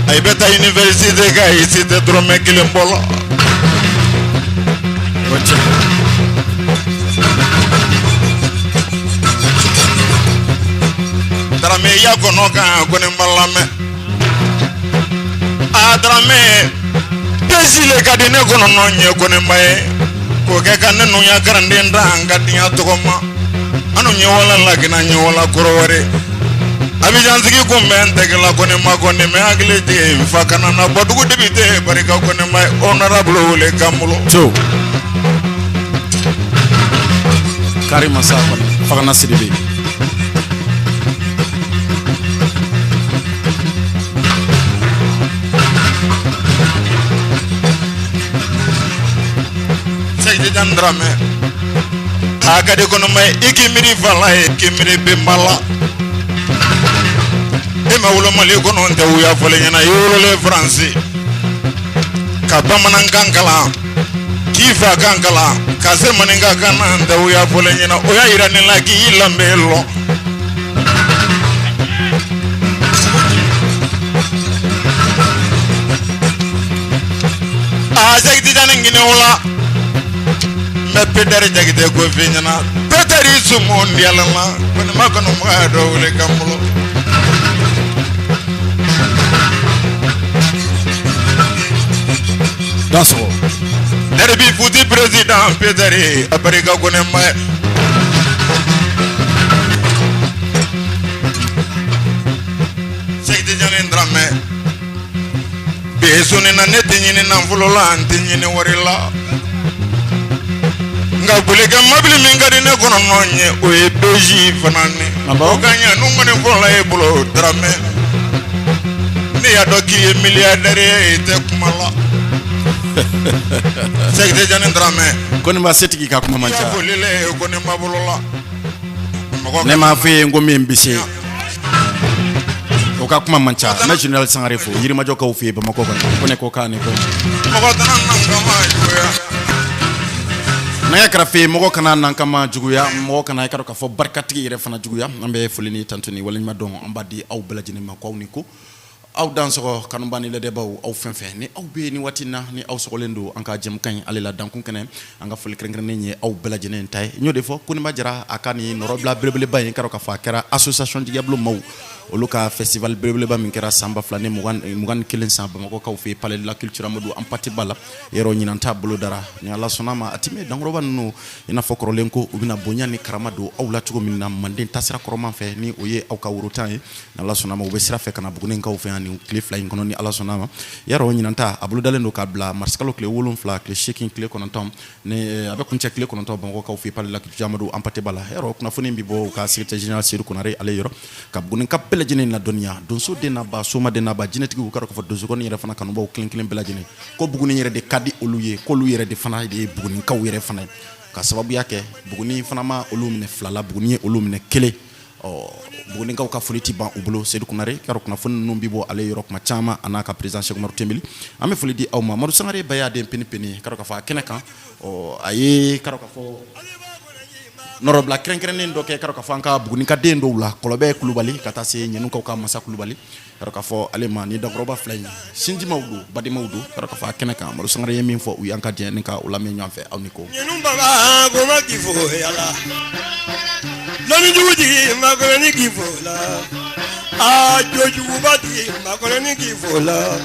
A bɛ taa université ka i si tɛ dɔrɔmɛ kelen bɔ la. Daramɛ ya kɔnɔ kan ko ne ma lamɛn. A Daramɛ bezi le ka di ne kɔnɔ nɔ ɲɛ ko ne ma ye k'o kɛ ka ne nuya garanden da an ka diɲɛ tɔgɔ ma. Anu ɲɛ wala Lagina, ɲɛ wala Kɔrɔwari, Abijan sigi kun bɛ n tɛgɛla ko ne ma ko ne mɛ hakili jigin n fa kana na bɔ dugu député barika ko ne ma ye honorable wele kan bolo. To kari masa kɔni Fagana Sidibe. Sɛki Tijani Daramɛ, a ka di kɔnɔma ye i k'i miiri fa la ye, k'i miiri benba la. E ma wolo Mali kɔnɔ, n tɛ wuya fɔlen ɲɛna. I wololen Faransi ka bamanankan kalan, k'i fa kan kalan, ka se maninka kan na, n tɛ wuya fɔlen ɲɛna. O y'a yira ne la k'i lanbe lɔn. Aa, Sɛki Tijani Ŋiniw la, n bɛ Petɛri Jakite ko f'i ɲɛna. Petɛri sumu diyalama kɔni ma kɔnɔ mɔgɔ dɔ wele kan bolo. Dansɔgɔ. Derby futi président Petɛri, a barika ko ne ma ye. Sɛki Tijani Daramɛ, bi sɔnni na, ne tɛ ɲini nafolo la, n tɛ ɲini wari la, nka bolikɛ mobili min ka di ne kɔnɔ nɔ ye, o ye beji fana ni o ka ɲɛ n'u kɔni fɔlɔla e bolo. Daramɛ, ne y'a dɔn k'i ye milliardaire ye, i tɛ kuma la. Sɛki Tijani Daramɛ. Ko nin ma setigi ka kuma man ca. Folilen ko ne ma bolo la. Ne m'a fɔ ye ko min bɛ se o ka kuma man ca. N bɛ général Sangare fo Yirimajɔkaw fɛ yen Bamakɔ kɔnɔ, ko ne ko k'a ni ko. Mɔgɔ tana nan kama juguya. Nɛgɛ karafe, mɔgɔ kana nan kama juguya, mɔgɔ kana i ka dɔn k'a fɔ barikatigi yɛrɛ fana juguya. An bɛ foli ni tantu ni waleɲuman dɔn, an b'a di aw bɛɛ lajɛlen ma, ko aw ni ko. Aw dansɔgɔ kanuba ni lajɛbaw, aw fɛn fɛn ni aw bɛ ni waati na, ni aw sɔgɔlen don an ka jɛmukan in ale la dankun kɛnɛ, an ka foli kɛrɛnkɛrɛnnen ye aw bɛɛ lajɛlen ta ye. N y'o de fɔ, Koniba Jara a ka nin nɔrɔbila belebeleba in, k'a fɔ a kɛra association Jigiyabolo maaw olu ka festival belebeleba min kɛra san 2021 san Bamakɔkaw fɛ Palais de la culture Amadu Anpate Ba la. Yɔrɔ ɲinan ta bolo dara ni Ala sɔnna ma, a tɛ dankɔrɔba ninnu i n'a fɔ kɔrɔlen ko u bɛna bonya ni karama don aw la cogo min na manden tasira kɔrɔman fɛ, ni o ye aw ka worotan ye. Ni Ala sɔnna ma, u bɛ sira fɛ ka na Bugunikaw fɛ yan nin tile 2 in kɔnɔ. Ni Ala sɔnna ma, yarɔ ɲinan ta a bolodalen don k'a bila marisikalo tile 7, tile 8, tile 9, ni a bɛ kuncɛ tile 9 Bamakɔkaw fɛ Palais de la culture Amadu Anpate Ba la. Yarɔ kunnafoni bɛ bɔ u ka secrétaire général Seydou Konare ale yɔrɔ ka Bugunika bɛɛ lajɛlen ladɔnniya, donso den n'a ba, soma den n'a ba, jinɛtigiw, k'a fɔ donsokɔni yɛrɛ fana kanubaw kelen kelen bɛɛ lajɛlen ko Buguni yɛrɛ de ka di olu ye, k'olu yɛrɛ de fana de ye Bugunikaw yɛrɛ fana ye, ka sababuya kɛ Buguni fana ma olu minɛ fila la, Buguni ye olu minɛ kelen. Ɔ Bugunikaw ka foli tɛ ban u bolo. Seydou Konare, k'a kunnafoni ninnu bɛ bɔ ale yɔrɔ kuma caman, a n'a ka président Cheikh Umaru Tembeli. An bɛ foli di aw ma. Madu Sangare ba y'a den peni peni, k'a fɔ a kɛnɛ kan, ɔ a ye k'a fɔ nɔrɔbila kɛrɛnkɛrɛnnen dɔ kɛ, k'a fɔ an ka Bugunika den dɔw la, Kɔlɔbɛ Kulubali ka taa se Ɲɛnukaw ka Masa Kulubali, k'a fɔ ale ma ni dankɔrɔba fila in sinjimaw don, badenmaw don. K'a fɔ a kɛnɛ kan, Madu Sangare ye min fɔ u y'an ka jɛ ni ka u lamɛn ɲɔgɔn fɛ. Aw ni ko baba ko ma k'i fo yala lɔnnijugu makɔrɔni k'i fo la, aa jojuguba tigi makɔrɔni k'i fo la,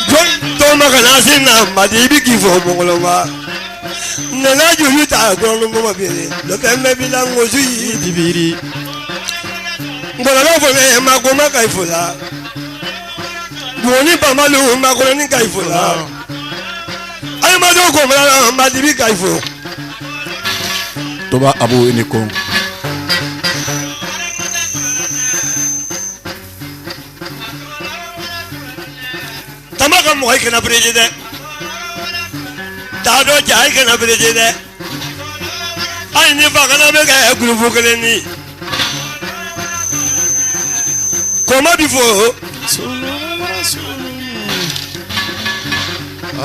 jɔn tɔma kana se na madi i bɛ k'i fo mɔgɔlɔba nana joli ta gɔrɔnbɔ bɛ lɔfɛn bɛɛ b'i la ŋosu y'i dibiri ngɔlɔbɛ fɔ ne ma ko ma ka i fo la, Buguni bamalu makɔrɔni ka i fo la, adamadenw ko ma madi ka i fo. Toba Abu, i ni ko. Tama ka mɔgɔ i kana pereje dɛ, taa dɔ ja i kana pereje dɛ, hali ni fa kana bɛ kɛ gurufu kelen ni kɔma bi fo.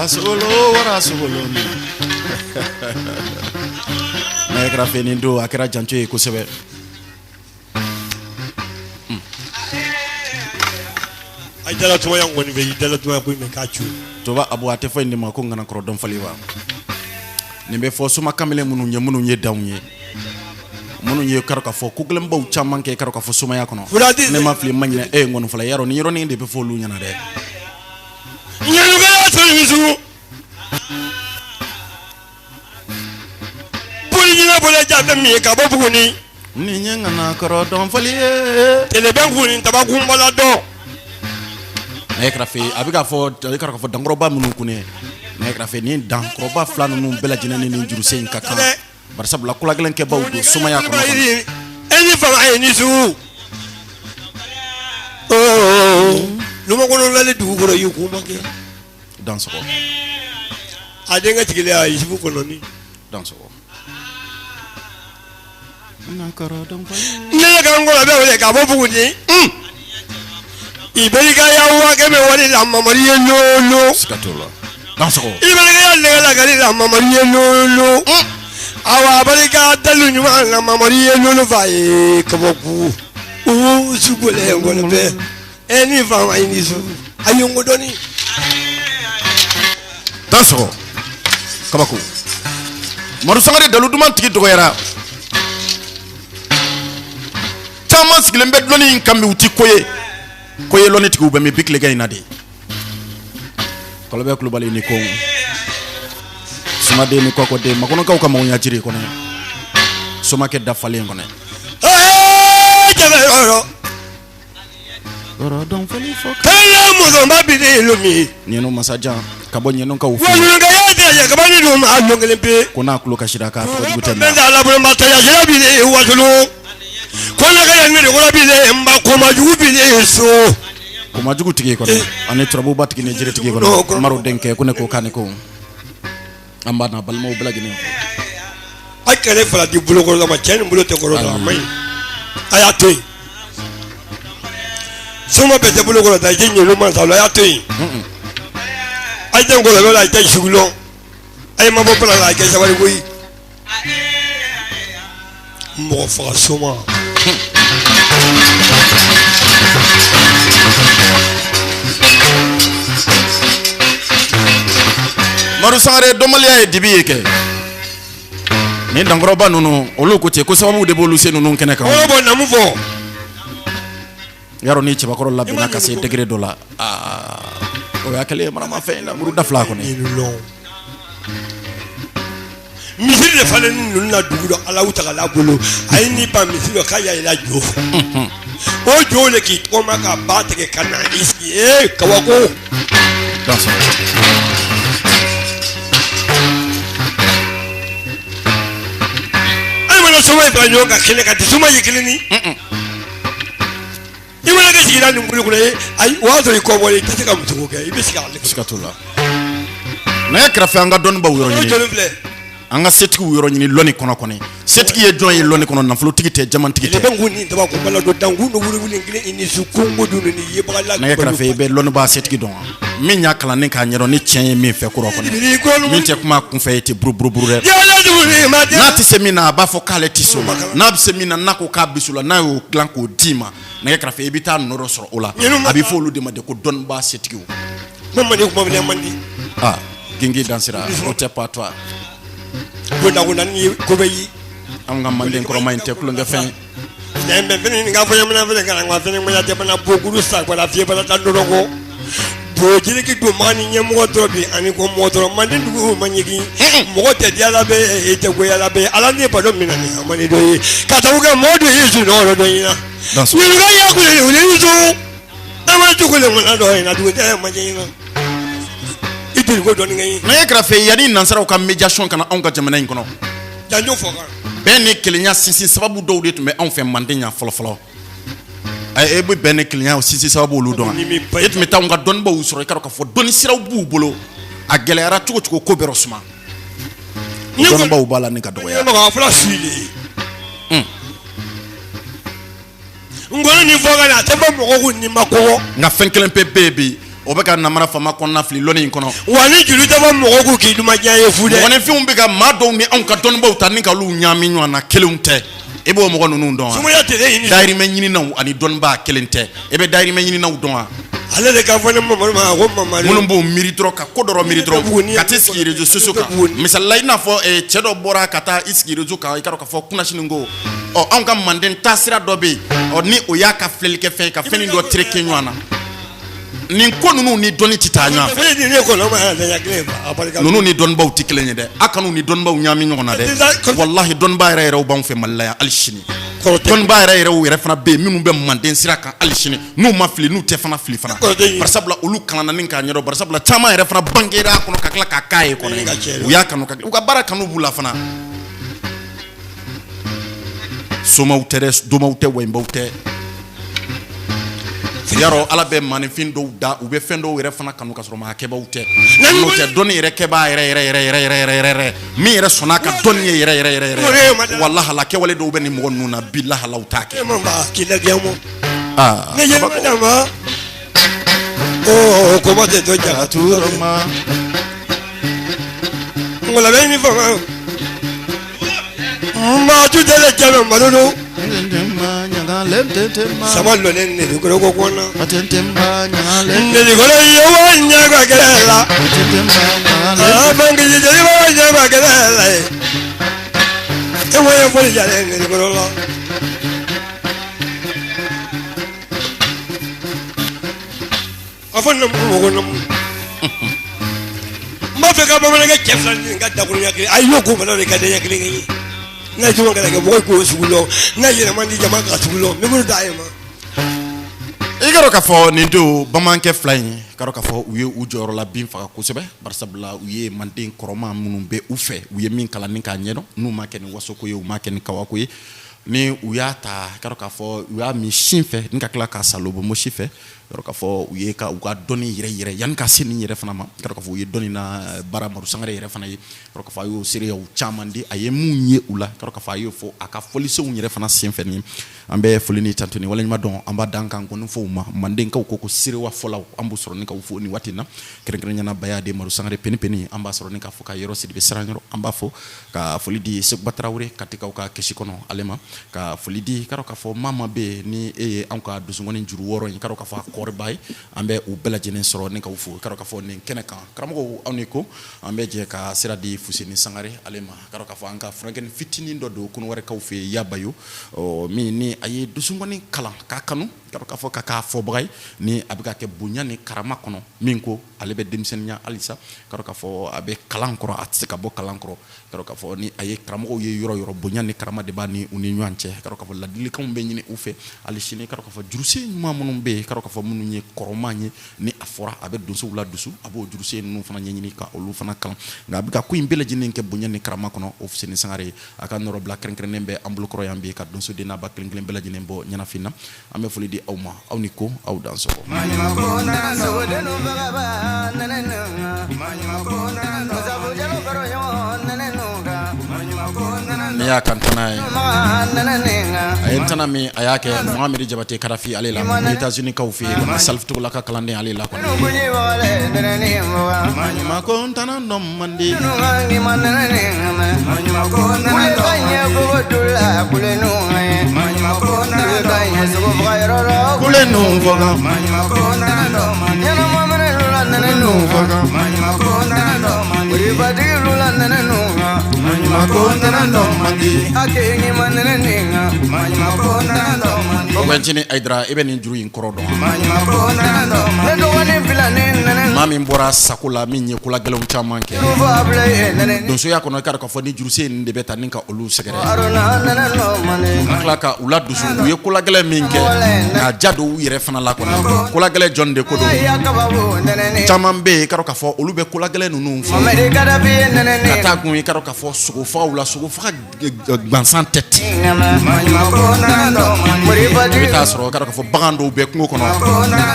Solo wara solo n'a kɛra fɛ nin don, a kɛra janto ye kosɛbɛ. A dala tuma kɔni fɛ i dala tuma ko k'a cu. Toba Abu, a tɛ fɔ nin ma ko ŋanakɔrɔ dɔn fali wa? Nin bɛ fɔ soma kamalen minnu ye, minnu ye danw ye, minnu ye k'a fɔ ko gɛlɛnbaw caman kɛ k'a fɔ somaya kɔnɔ. Ne ma fili ma ɲinɛ e ye ŋɔni fɔlɔ yarɔ ni yɔrɔnin de bɛ fɔ olu ɲɛna dɛ. Ɲɛnukɛya sɔrɔ boli ɲinɛ bolo ja min ye ka bɔ Buguni. Nin ye ŋanakɔrɔ dɔn fali ye. Telebɛn kun ni tabakunbala dɔn. Nɛgɛ kɛrɛfɛ a bɛ k'a fɔ, a bɛ k'a fɔ dankɔrɔba minnu kun nɛgɛ kɛrɛfɛ, ni dankɔrɔba fila ninnu bɛɛ lajɛlen ni nin jurusen in ka kan, barisabula kolagɛlɛnkɛbaw don somaya kɔnɔ. E ni fanga ye ni sugu lumakɔnɔ dugukɔrɔ y'i kuma kɛ. Dansɔgɔ. A denkɛ sigilen a Yusufu kɔnɔni. Dansɔgɔ. Ne ka n kɔrɔ wele ka bɔ Buguni, i bɛ ka ya 100 000 wari la Mamadu ye lolo. Siga t'o la. Dansɔgɔ. I bɛ ka nɛgɛ lakari la Mamadu ye lolo. Awa a barika dalu ɲuman la Mamadu ye lolo fa ye kabaku. U sugole ngɔlɔbɛ. E ni faama i ni su a ye n ko dɔɔni. Dansɔgɔ. Kabako. Madu Sangare dalu duman tigi dɔgɔyara. Caman sigilen bɛ dɔnni in kan bi, u ti ko ye. Ko ye lɔnni tigiw bɛ min bi tilegan in na de. Kɔlɔbɛ Kulubali ni ko. Sumaden ni kɔkɔden makɔnɔkaw ka magoɲa jiri kɔnɔ. Somakɛ dafalen kɔnɔ. Ee jɛgɛ yɔrɔ. Musoba bi min ɲ masajan ka bɔ ɲkaw fɛ kelen pe ko n'a tulo kasira k'a bi waso ko bi ba koma jugu bi so komajugu tigi kɔnɔ ani turabuba tigi ni jiri tigi kɔnɔ Maro denkɛ ko ne ko kan ko an b'a balimaw bɛɛ lajɛlen a kɛlɛ fila di bolokɔrɔ ma cɛ ni bolo tɛ kɔrɔ a ma ɲi a y'a to yen soma bɛɛ tɛ bolokɔrɔ ta i tɛ ɲɛlu ma sa a y'a to yen a ye tɛ ngɔlɔbɛ la a tɛ sugulɔ a ye mabɔ bala la a kɛ sabali koyi mɔgɔ faga soma. Madu Sangare, dɔnbaliya ye dibi ye kɛ. Nin dankɔrɔba ninnu, olu ko ten ko sababu de b'olu se ninnu kɛnɛ kan. Kɔrɔ bɔ namu fɔ. Yarɔ, ni cɛbakɔrɔ labɛnna ka se degré dɔ la, aa, o y'a kɛlen ye maramafɛn ye la muru da fila kɔni. Misiri de falen ninnu na dugu dɔ Alahu tagala bolo, a ye ni ban misiri dɔ k'a yɛlɛla jo fɛ, o jo de k'i tɔgɔma ka ba tigɛ ka na i sigi. Ee, kabako. An mana soma fara ɲɔgɔn kan kɛnɛ kan tɛ soma ye kelen ni i mana kɛ sigida nin bolo kɔnɔ ye, ayi, o y'a sɔrɔ i kɔ bɔlen, i tɛ se ka muso kɛ, i bɛ sigi ale. Siga t'o la. Nɛgɛ kɛrɛfɛ, an ka dɔnnibaw yɔrɔ ɲini. Jɔnni filɛ? An ka setigiw yɔrɔ ɲini lɔnni kɔnɔ kɔni. Setigi ye jɔn ye lɔnni kɔnɔ? Nafolotigi tɛ, jamantigi tɛ. Bɛ kun ni daba ko bala don dankun don wuli wuli kelen i ni su kongo dun ni yebaga la. Nɛgɛ kɛrɛfɛ, i bɛ lɔnnibaa setigi dɔn wa? Min y'a kalan ni k'a ɲɛdɔn ni tiɲɛ ye min fɛ kura kɔnɔ, min tɛ kuma kunfɛ ye tɛ buruburuburu dɛ. N'a tɛ se min na, a b'a fɔ k'ale tɛ se o la. N'a bɛ se min na, n'a ko k'a bɛ se o la, n'a y'o dilan k'o d'i ma, nɛgɛ kɛrɛfɛ, i bɛ taa nɔ dɔ sɔrɔ o la. A bɛ fɔ olu de ma de ko dɔnnibaa setigiw. Kuma man di, kuma fana man di. Aa, gengi dansira, o tɛ pas toi. Ko dago naani ye ko bɛ yi. Anw ka manden kɔrɔma in tɛ tulonkɛfɛn ye. Bɛ fɛnɛ nin ka fɔ ɲamana fɛnɛ kana nka fɛnɛ ŋa jamana bokuru sagbala fiyɛbala ta dɔrɔn ko bo jiriki don maa ni ɲɛmɔgɔ dɔrɔn bi ani ko mɔgɔ dɔrɔn manden dugu ma ɲigin, mɔgɔ tɛ diya bɛ e tɛ goya bɛ ala ne balo min na ni amani dɔ ye ka sababu kɛ mɔgɔ dɔ y'i sunɔgɔ dɔ ɲina ɲininka ya kule wuli su an ma cogo le ŋana dɔ ɲina dugu tɛ ma ɲina i deli ko dɔɔnin kɛ ye. Nɛgɛ kɛrɛfɛ, yanni nansaraw ka médiation ka na anw ka jamana in kɔnɔ, janjo fɔ kan. Bɛn ni kelenya sinsin sababu dɔw de tun bɛ anw fɛ manden yan fɔlɔ fɔlɔ. E bɛ bɛn ni kelenya sinsin sababu olu dɔn wa? E tun bɛ taa anw ka dɔnnibaw sɔrɔ, i ka dɔn k'a fɔ dɔnni siraw b'u bolo. A gɛlɛyara cogo cogo, ko bɛɛ suma. Dɔnnibaw b'a la ni ka dɔgɔya. Mɔgɔ fila su de ye n kɔni nin fɔ ka na, a tɛ fɔ mɔgɔ ko nin ma kɔgɔ. Nka fɛn kelen pe bɛ yen bi, o bɛ ka namara faama kɔnɔna fili lɔnni in kɔnɔ. Wa ni juru tɛ fɔ mɔgɔ ko k'i duman diya ye fu dɛ. Mɔgɔninfinw bɛ ka maa dɔw ni anw ka dɔnnibaw ta ni ka olu ɲaami ɲɔgɔn na, kelenw tɛ. E b'o mɔgɔ ninnu dɔn wa? Sumaya tɛ ɲini. Dayirimɛ ɲininaw ani dɔnnibaa kelen tɛ. E bɛ dayirimɛ ɲininaw dɔn wa? Ale de ka fɔ ne Mamadu ma ko Mamadu. Minnu b'o miiri dɔrɔn, ka ko dɔ miiri dɔrɔn, ka t'i sigi réseaux sociaux kan. Misali la, i n'a fɔ cɛ dɔ bɔra ka taa i sigi réseau kan, i ka dɔn k'a fɔ kunnasini ko ɔ anw ka manden taasira dɔ bɛ yen, ɔ ni o y'a ka filɛlikɛ fɛn ye, ka fɛn dɔ tereke ɲɔgɔn na. Nin ko ninnu ni dɔnni tɛ taa ɲɔgɔn fɛ. Ninnu ni dɔnnibaw tɛ kelen ye dɛ. A kan'u ni dɔnnibaw ɲaami ɲɔgɔn na dɛ. Walahi, dɔnnibaa yɛrɛ yɛrɛw b'anw fɛ Mali la yan hali sini. Dɔnnibaa yɛrɛ yɛrɛw yɛrɛ fana bɛ yen minnu bɛ manden sira kan hali sini, n'u ma fili, n'u tɛ fana fili fana, barisabula olu kalanna ni k'a ɲɛdɔn, barisabula caman yɛrɛ fana bangera a kɔnɔ ka tila k'a k'a ye kɔnɔ. U y'a kanu, ka u ka baara kanu b'u la fana. Somaw tɛ dɛ, domaw tɛ, wɛnbaw tɛ. Yarɔ, ala bɛ maaninfin dɔw da, u bɛ fɛn dɔw yɛrɛ fana kanu ka sɔrɔ maa kɛbaw tɛ. N'o tɛ, dɔnni yɛrɛ kɛbaa yɛrɛ yɛrɛ yɛrɛ yɛrɛ yɛrɛ yɛrɛ yɛrɛ, min yɛrɛ sɔnna a ka dɔnni ye yɛrɛ yɛrɛ yɛrɛ yɛrɛ, walahi, la kɛwale dɔw bɛ nin mɔgɔ ninnu na bi lahalaw t'a kɛ. Aa, koma tɛ to jagatu ngolabɛ ni fanga maa tu tɛlɛ jabɛ malo don sama lɔlen nelikɔrɔ ko kɔnɔ nelikɔrɔ ye wa ɲɛka gɛrɛ la bankiji jeliba ɲɛka gɛrɛ la ye e wo ye foli jalen nelikɔrɔ la. A fɔ namu ko namu, n b'a fɛ ka bamanankɛ cɛ fila nin ka dakurunya kelen, a y'o ko fana de ka ɲɛ kelen ye. N'a juma kɛra kɛ mɔgɔ k'o sugu lɔn, n'a yɛlɛma di jama ka sugu lɔn, micro d'a ye ma. I ka dɔn k'a fɔ nin don bamanankɛ fila in, ka dɔn k'a fɔ u ye u jɔyɔrɔ la bin faga kosɛbɛ, barisabula u ye manden kɔrɔma minnu bɛ u fɛ, u ye min kalan ni k'a ɲɛdɔn, n'u ma kɛ ni wasoko ye, u ma kɛ ni kabako ye, ni u y'a ta, ka dɔn k'a fɔ u y'a min sin fɛ ni ka tila k'a salobomo si fɛ, k'a fɔ u ye ka u ka dɔnni yɛrɛ yɛrɛ yanni ka se nin yɛrɛ fana ma, k'a fɔ u ye dɔnni na baara. Madu Sangare yɛrɛ fana ye, k'a fɔ a y'o seereyaw caman di, a ye mun ye u la, k'a fɔ a y'o fɔ a ka fɔlisenw yɛrɛ fana senfɛ. Ni an bɛ foli ni tantu ni waleɲuman dɔn, an b'a dan kan nkɔni fɔw ma. Mandenkaw ko seerewa fɔlaw, an b'u sɔrɔ ni k'u fo nin waati in na, kɛrɛnkɛrɛnnenya na Baya de Madu Sangare Peni Peni, an b'a sɔrɔ ni k'a fɔ ka yɔrɔ Sidibe Siranyɔrɔ. An b'a fɔ ka foli di Seguba Tarawele Katikaw ka kɛsi kɔnɔ ale ma, ka foli di, ka dɔn k'a fɔ maa maa bɛ yen ni e ye anw ka dusukɔni juru wɔɔrɔ in, ka dɔn k'a fɔ a kɔrɔ fɔriba ye. An bɛ u bɛɛ lajɛlen sɔrɔ ni k'aw fo. K'a dɔn k'a fɔ nin kɛnɛ kan, karamɔgɔw, aw ni ko. An bɛ jɛ ka sira di Fuseni Sangare ale ma. K'a dɔn k'a fɔ an ka furakɛni fitinin dɔ don Kɔnɔwarikaw fɛ yen, Yabayo, min ni a ye donsonkɔni kalan k'a kanu, k'a dɔn k'a fɔ ka k'a fɔbaga ye, ni a bɛ ka kɛ bonya ni karama kɔnɔ. Min ko ale bɛ denmisɛnninya halisa, k'a dɔn k'a fɔ a bɛ kalan kɔrɔ, a tɛ se ka bɔ kalan kɔrɔ. K'a dɔn k'a fɔ ni a ye karamɔgɔw ye yɔrɔ yɔrɔ, bonya ni karama de b'a ni u ni ɲɔgɔn cɛ. K'a dɔn k'a fɔ ladilikanw bɛ ɲini u fɛ hali sini. K'a dɔn k'a fɔ jurusen ɲuman minnu bɛ yen, k'a dɔn k'a fɔ minnu ye kɔrɔman ye, ni a fɔra a bɛ donsow la dusu, a b'o jurusen ninnu fana ɲɛɲini ka olu fana kalan. Nka a bɛ ka ko in bɛɛ lajɛlen kɛ bonya ni karama kɔnɔ. O Fuseni Sangare, a ka nɔrɔbila kɛrɛnkɛrɛnnen bɛ an bolokɔrɔ yan bi, ka donso den n'a ba kelen kelen bɛɛ lajɛlen bɔ ɲɛnafin na. An bɛ foli di aw ma, aw ni ko, aw dansɔgɔ. Ne y'a ka ntana ye, a ye ntana min a y'a kɛ Mohamɛdi Jabate Kadafi ale la, États-Unis kaw fɛ yen, Salif Togola ka kalanden ale la kɔni. Ko ntana dɔn man di. Ncinin Ayidara, i bɛ nin juru in kɔrɔ dɔn? Maa min bɔra sago la, min ye kolagɛlɛnw caman kɛ donsoya kɔnɔ, i k'a dɔn k'a fɔ ni jurusen in de bɛ taa ni ka olu sɛgɛrɛ, ka tila ka u ladusu u ye kolagɛlɛn min kɛ, k'a ja don u yɛrɛ fana la kɔnɔ. Kolagɛlɛn jɔn de ko don? Caman bɛ yen, i k'a dɔn k'a fɔ olu bɛ kolagɛlɛn ninnu fɔ ka taa kun, i k'a dɔn k'a fɔ sogofagaw la, sogofaga gansan tɛ ten. I bɛ taa sɔrɔ, i k'a dɔn k'a fɔ bagan dɔw bɛ kungo kɔnɔ,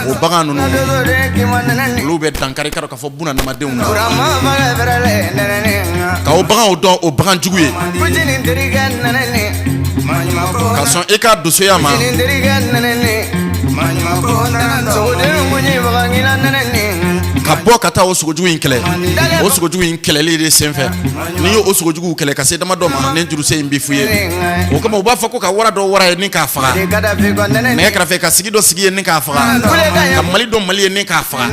o bagan ninnu, olu bɛ dankari, i k'a dɔn k'a fɔ bunadamadenw na, ka o baganw dɔn o bagan jugu ye, ka sɔn i ka donsoya ma. Ka bɔ ka taa o sogojugu in kɛlɛ. O sogojugu in kɛlɛli de senfɛ, n'i ye o sogojuguw kɛlɛ ka se damadɔ ma, ni jurusen in bɛ f'u ye. O kama u b'a fɔ ko ka wara dɔ wara ye ni k'a faga, nɛgɛ kɛrɛfɛ ka sigi dɔ sigi ye ni k'a faga, ka mali dɔ mali ye ni k'a faga.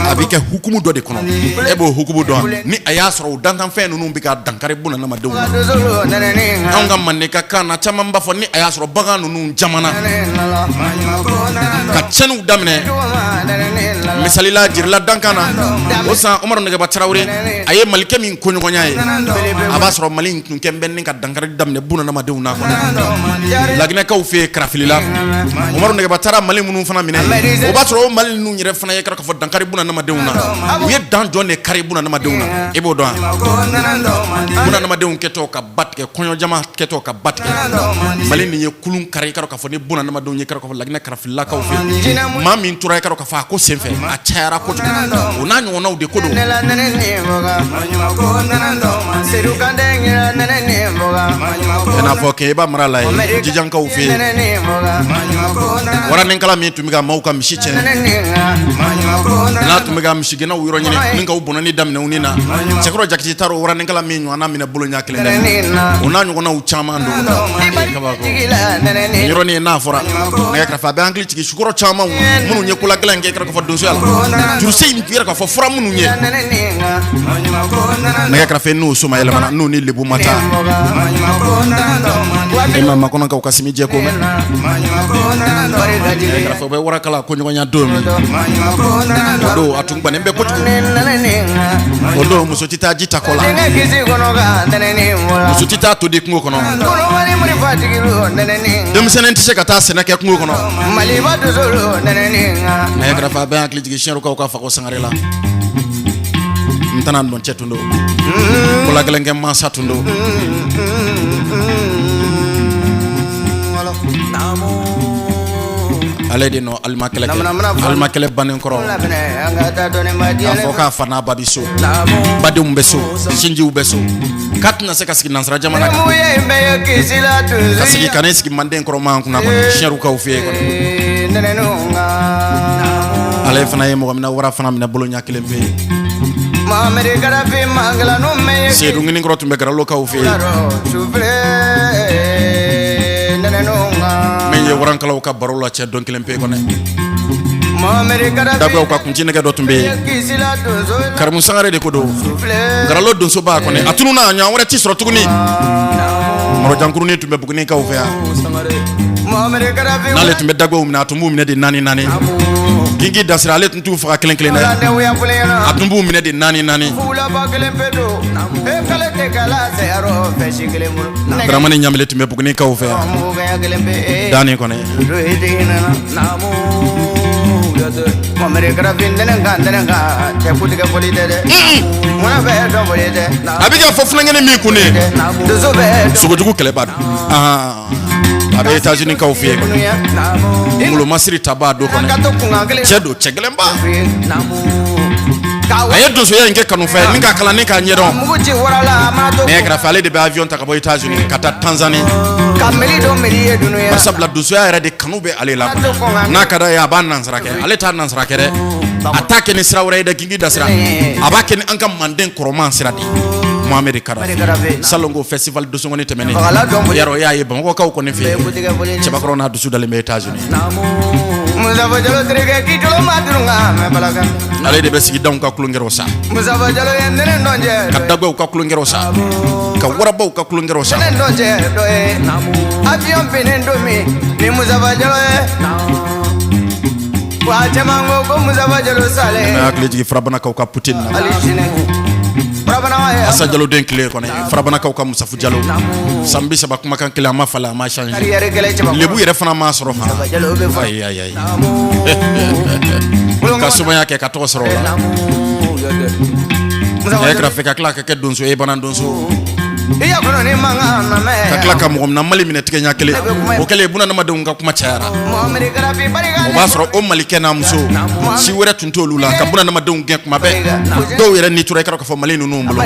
A bɛ kɛ hukumu dɔ de kɔnɔ. E b'o hukumu dɔn? Ni a y'a sɔrɔ o dantanfɛn ninnu bɛ ka dankari bunadamadenw na, anw ka Mandeka kan na, caman b'a fɔ ni a y'a sɔrɔ bagan ninnu jamana ka tiɲɛniw daminɛ. Misali la, Jirila dankan na, o san Umaru Nɛgɛba Tarawele, a ye malikɛ min koɲɔgɔnya ye, a b'a sɔrɔ mali in tun kɛn bɛ ni ka dankari daminɛ bunadamadenw na kɔnɔ. Laginɛkaw fɛ yen, Karafilila, Umaru Nɛgɛba taara mali minnu fana minɛ, o b'a sɔrɔ o mali ninnu yɛrɛ fana ye k'a fɔ dankari bunadamadenw na. U ye dan jɔn de kari bunadamadenw na? E b'o dɔn? Bunadamadenw kɛtɔ ka ba tigɛ, kɔɲɔjama kɛtɔ ka ba tigɛ, mali nin ye kulun kari, i k'a dɔn k'a fɔ ni bunadamadenw ye, k'a fɔ Laginɛ Karafililakaw fɛ, maa min tora, i k'a dɔn k'a fɔ a ko senfɛ, a cayara kojugu. O n'a ɲɔgɔnnaw de ko don. I n'a fɔ Kɛɲɛba mara la yen, Jijankaw fɛ yen, waraninkala min tun bɛ ka maaw ka misi tiɲɛ, n'a tun bɛ ka misigɛnnaw yɔrɔ ɲini ni ka u bɔnɛni daminɛ u ni na, Cɛkɔrɔ Jakite taara o waraninkala min ɲɔgɔnna minɛ bolo ɲɛ kelen dɛ. O n'a ɲɔgɔnnaw caman don. Kabako nin yɔrɔnin n'a fɔra, nɛgɛ kɛrɛfɛ, a bɛ hakili jigin sukɔrɔ caman minnu ye kolagɛlɛn kɛ, k'a fɔ donsoya la, jurusen in yɛrɛ k'a fɔ fura minnu ye, nɛgɛ kɛrɛfɛ, n'o soma yɛlɛmana, n'u ni lebu ma taa, e ma makɔnɔkaw ka simi jɛ ko mɛn. Nɛgɛ kɛrɛfɛ, u bɛ warakala ko ɲɔgɔnya don min, o don a tun gannen bɛ kojugu. O don muso tɛ taa ji ta kɔ la, muso tɛ taa to di kungo kɔnɔ, denmisɛnnin tɛ se ka taa sɛnɛ kɛ kungo kɔnɔ. Nɛgɛ kɛrɛfɛ, a bɛ hakili jigin Siyɛrukaw ka Fakɔ Sangare la. N tɛna dɔn, cɛ tun don, kolagɛlɛnkɛ mansa tun don. Ale de nɔ alimakɛlɛ kɛ. Alimakɛlɛ bannen kɔrɔ, k'a fɔ k'a fa n'a ba bɛ so, badenw bɛ so, sinjiw bɛ so, k'a tɛna se ka sigi nansara jamana kan, ka sigi ka ne sigi manden kɔrɔ maa kunna kɔni, Siyɛrukaw fɛ yen kɔni. Ale fana ye mɔgɔ min na wara fana minɛ bolo ɲɛ kelen pe. Seyidu Ŋininkɔrɔ tun bɛ Garalokaw fɛ yen. Min Min ye warankalaw ka baro la cɛ don kelen pe kɔnɔ, dagow ka kuncinɛgɛ dɔ tun bɛ yen, Karimu Sangare de ko don, Garalo donsoba kɔnɔ, a tununna, a ɲɔgɔn wɛrɛ ti sɔrɔ tuguni. Mɔrɔjankurunin tun bɛ Bugunikaw fɛ yan, n'ale tun bɛ dagow minɛ, a tun b'u minɛ de naani naani. Kinki Dasira, ale tun t'u faga kelen kelen dɛ, a tun b'u minɛ de naani naani. Dramani Ɲamele tun bɛ Bugunikaw fɛ yan, Dani kɔnɔ. A bɛ ka fɔ funankɛnin min kun sogojugu kɛlɛba don, a bɛ États-Unis kaw fɛ yen, ngolomasiri tabaa don kɔnɔ, cɛ don, cɛ gɛlɛnba. A ye donsoya in kɛ kanufɛn ni k'a kalan ni k'a ɲɛdɔn. Nɛgɛ kɛrɛfɛ, ale de bɛ avion ta ka bɔ États-Unis ka taa Tanzanie, barisabula donsoya yɛrɛ de kanu bɛ ale la. N'a ka d'a ye, a b'a nansara kɛ. Ale t'a nansara kɛ dɛ, a t'a kɛ ni sira wɛrɛ ye dɛ, Kinki Dasira, a b'a kɛ ni an ka manden kɔrɔman sira de ye. Mohamed Kadafi, salon ko festival donsokɔni tɛmɛnen, yarɔ, i y'a ye Bamakɔkaw kɔni fɛ yen, cɛbakɔrɔ n'a dusu dalen bɛ États-Unis. Ale de bɛ sigidaw ka tulonkɛw sa, ka dagow ka tulonkɛw sa, ka warabaw ka tulonkɛw sa. Hakili jigin Farabanakaw ka Poutine na, Asa Jalo den tile kɔnɔ, Farabanakaw ka Musafu Jalo, san 30, kumakan kelen, a ma falen, a ma changer, lebu yɛrɛ fana ma sɔrɔ fana. Ayi ayi ayi, ka sumaya kɛ ka tɔgɔ sɔrɔ o la. Nɛgɛ kɛrɛfɛ, ka tila ka kɛ donso ye, bana donso, ka tila ka mɔgɔ minɛ Mali minɛ tigɛ ɲɛ kelen. O kɛlen, bunadamadenw ka kuma cayara. O b'a sɔrɔ o Malikɛ n'a muso si wɛrɛ tun t'olu la ka bunadamadenw gɛn kuma bɛɛ. Dɔw yɛrɛ ni tora, i k'a fɔ Mali ninnu bolo.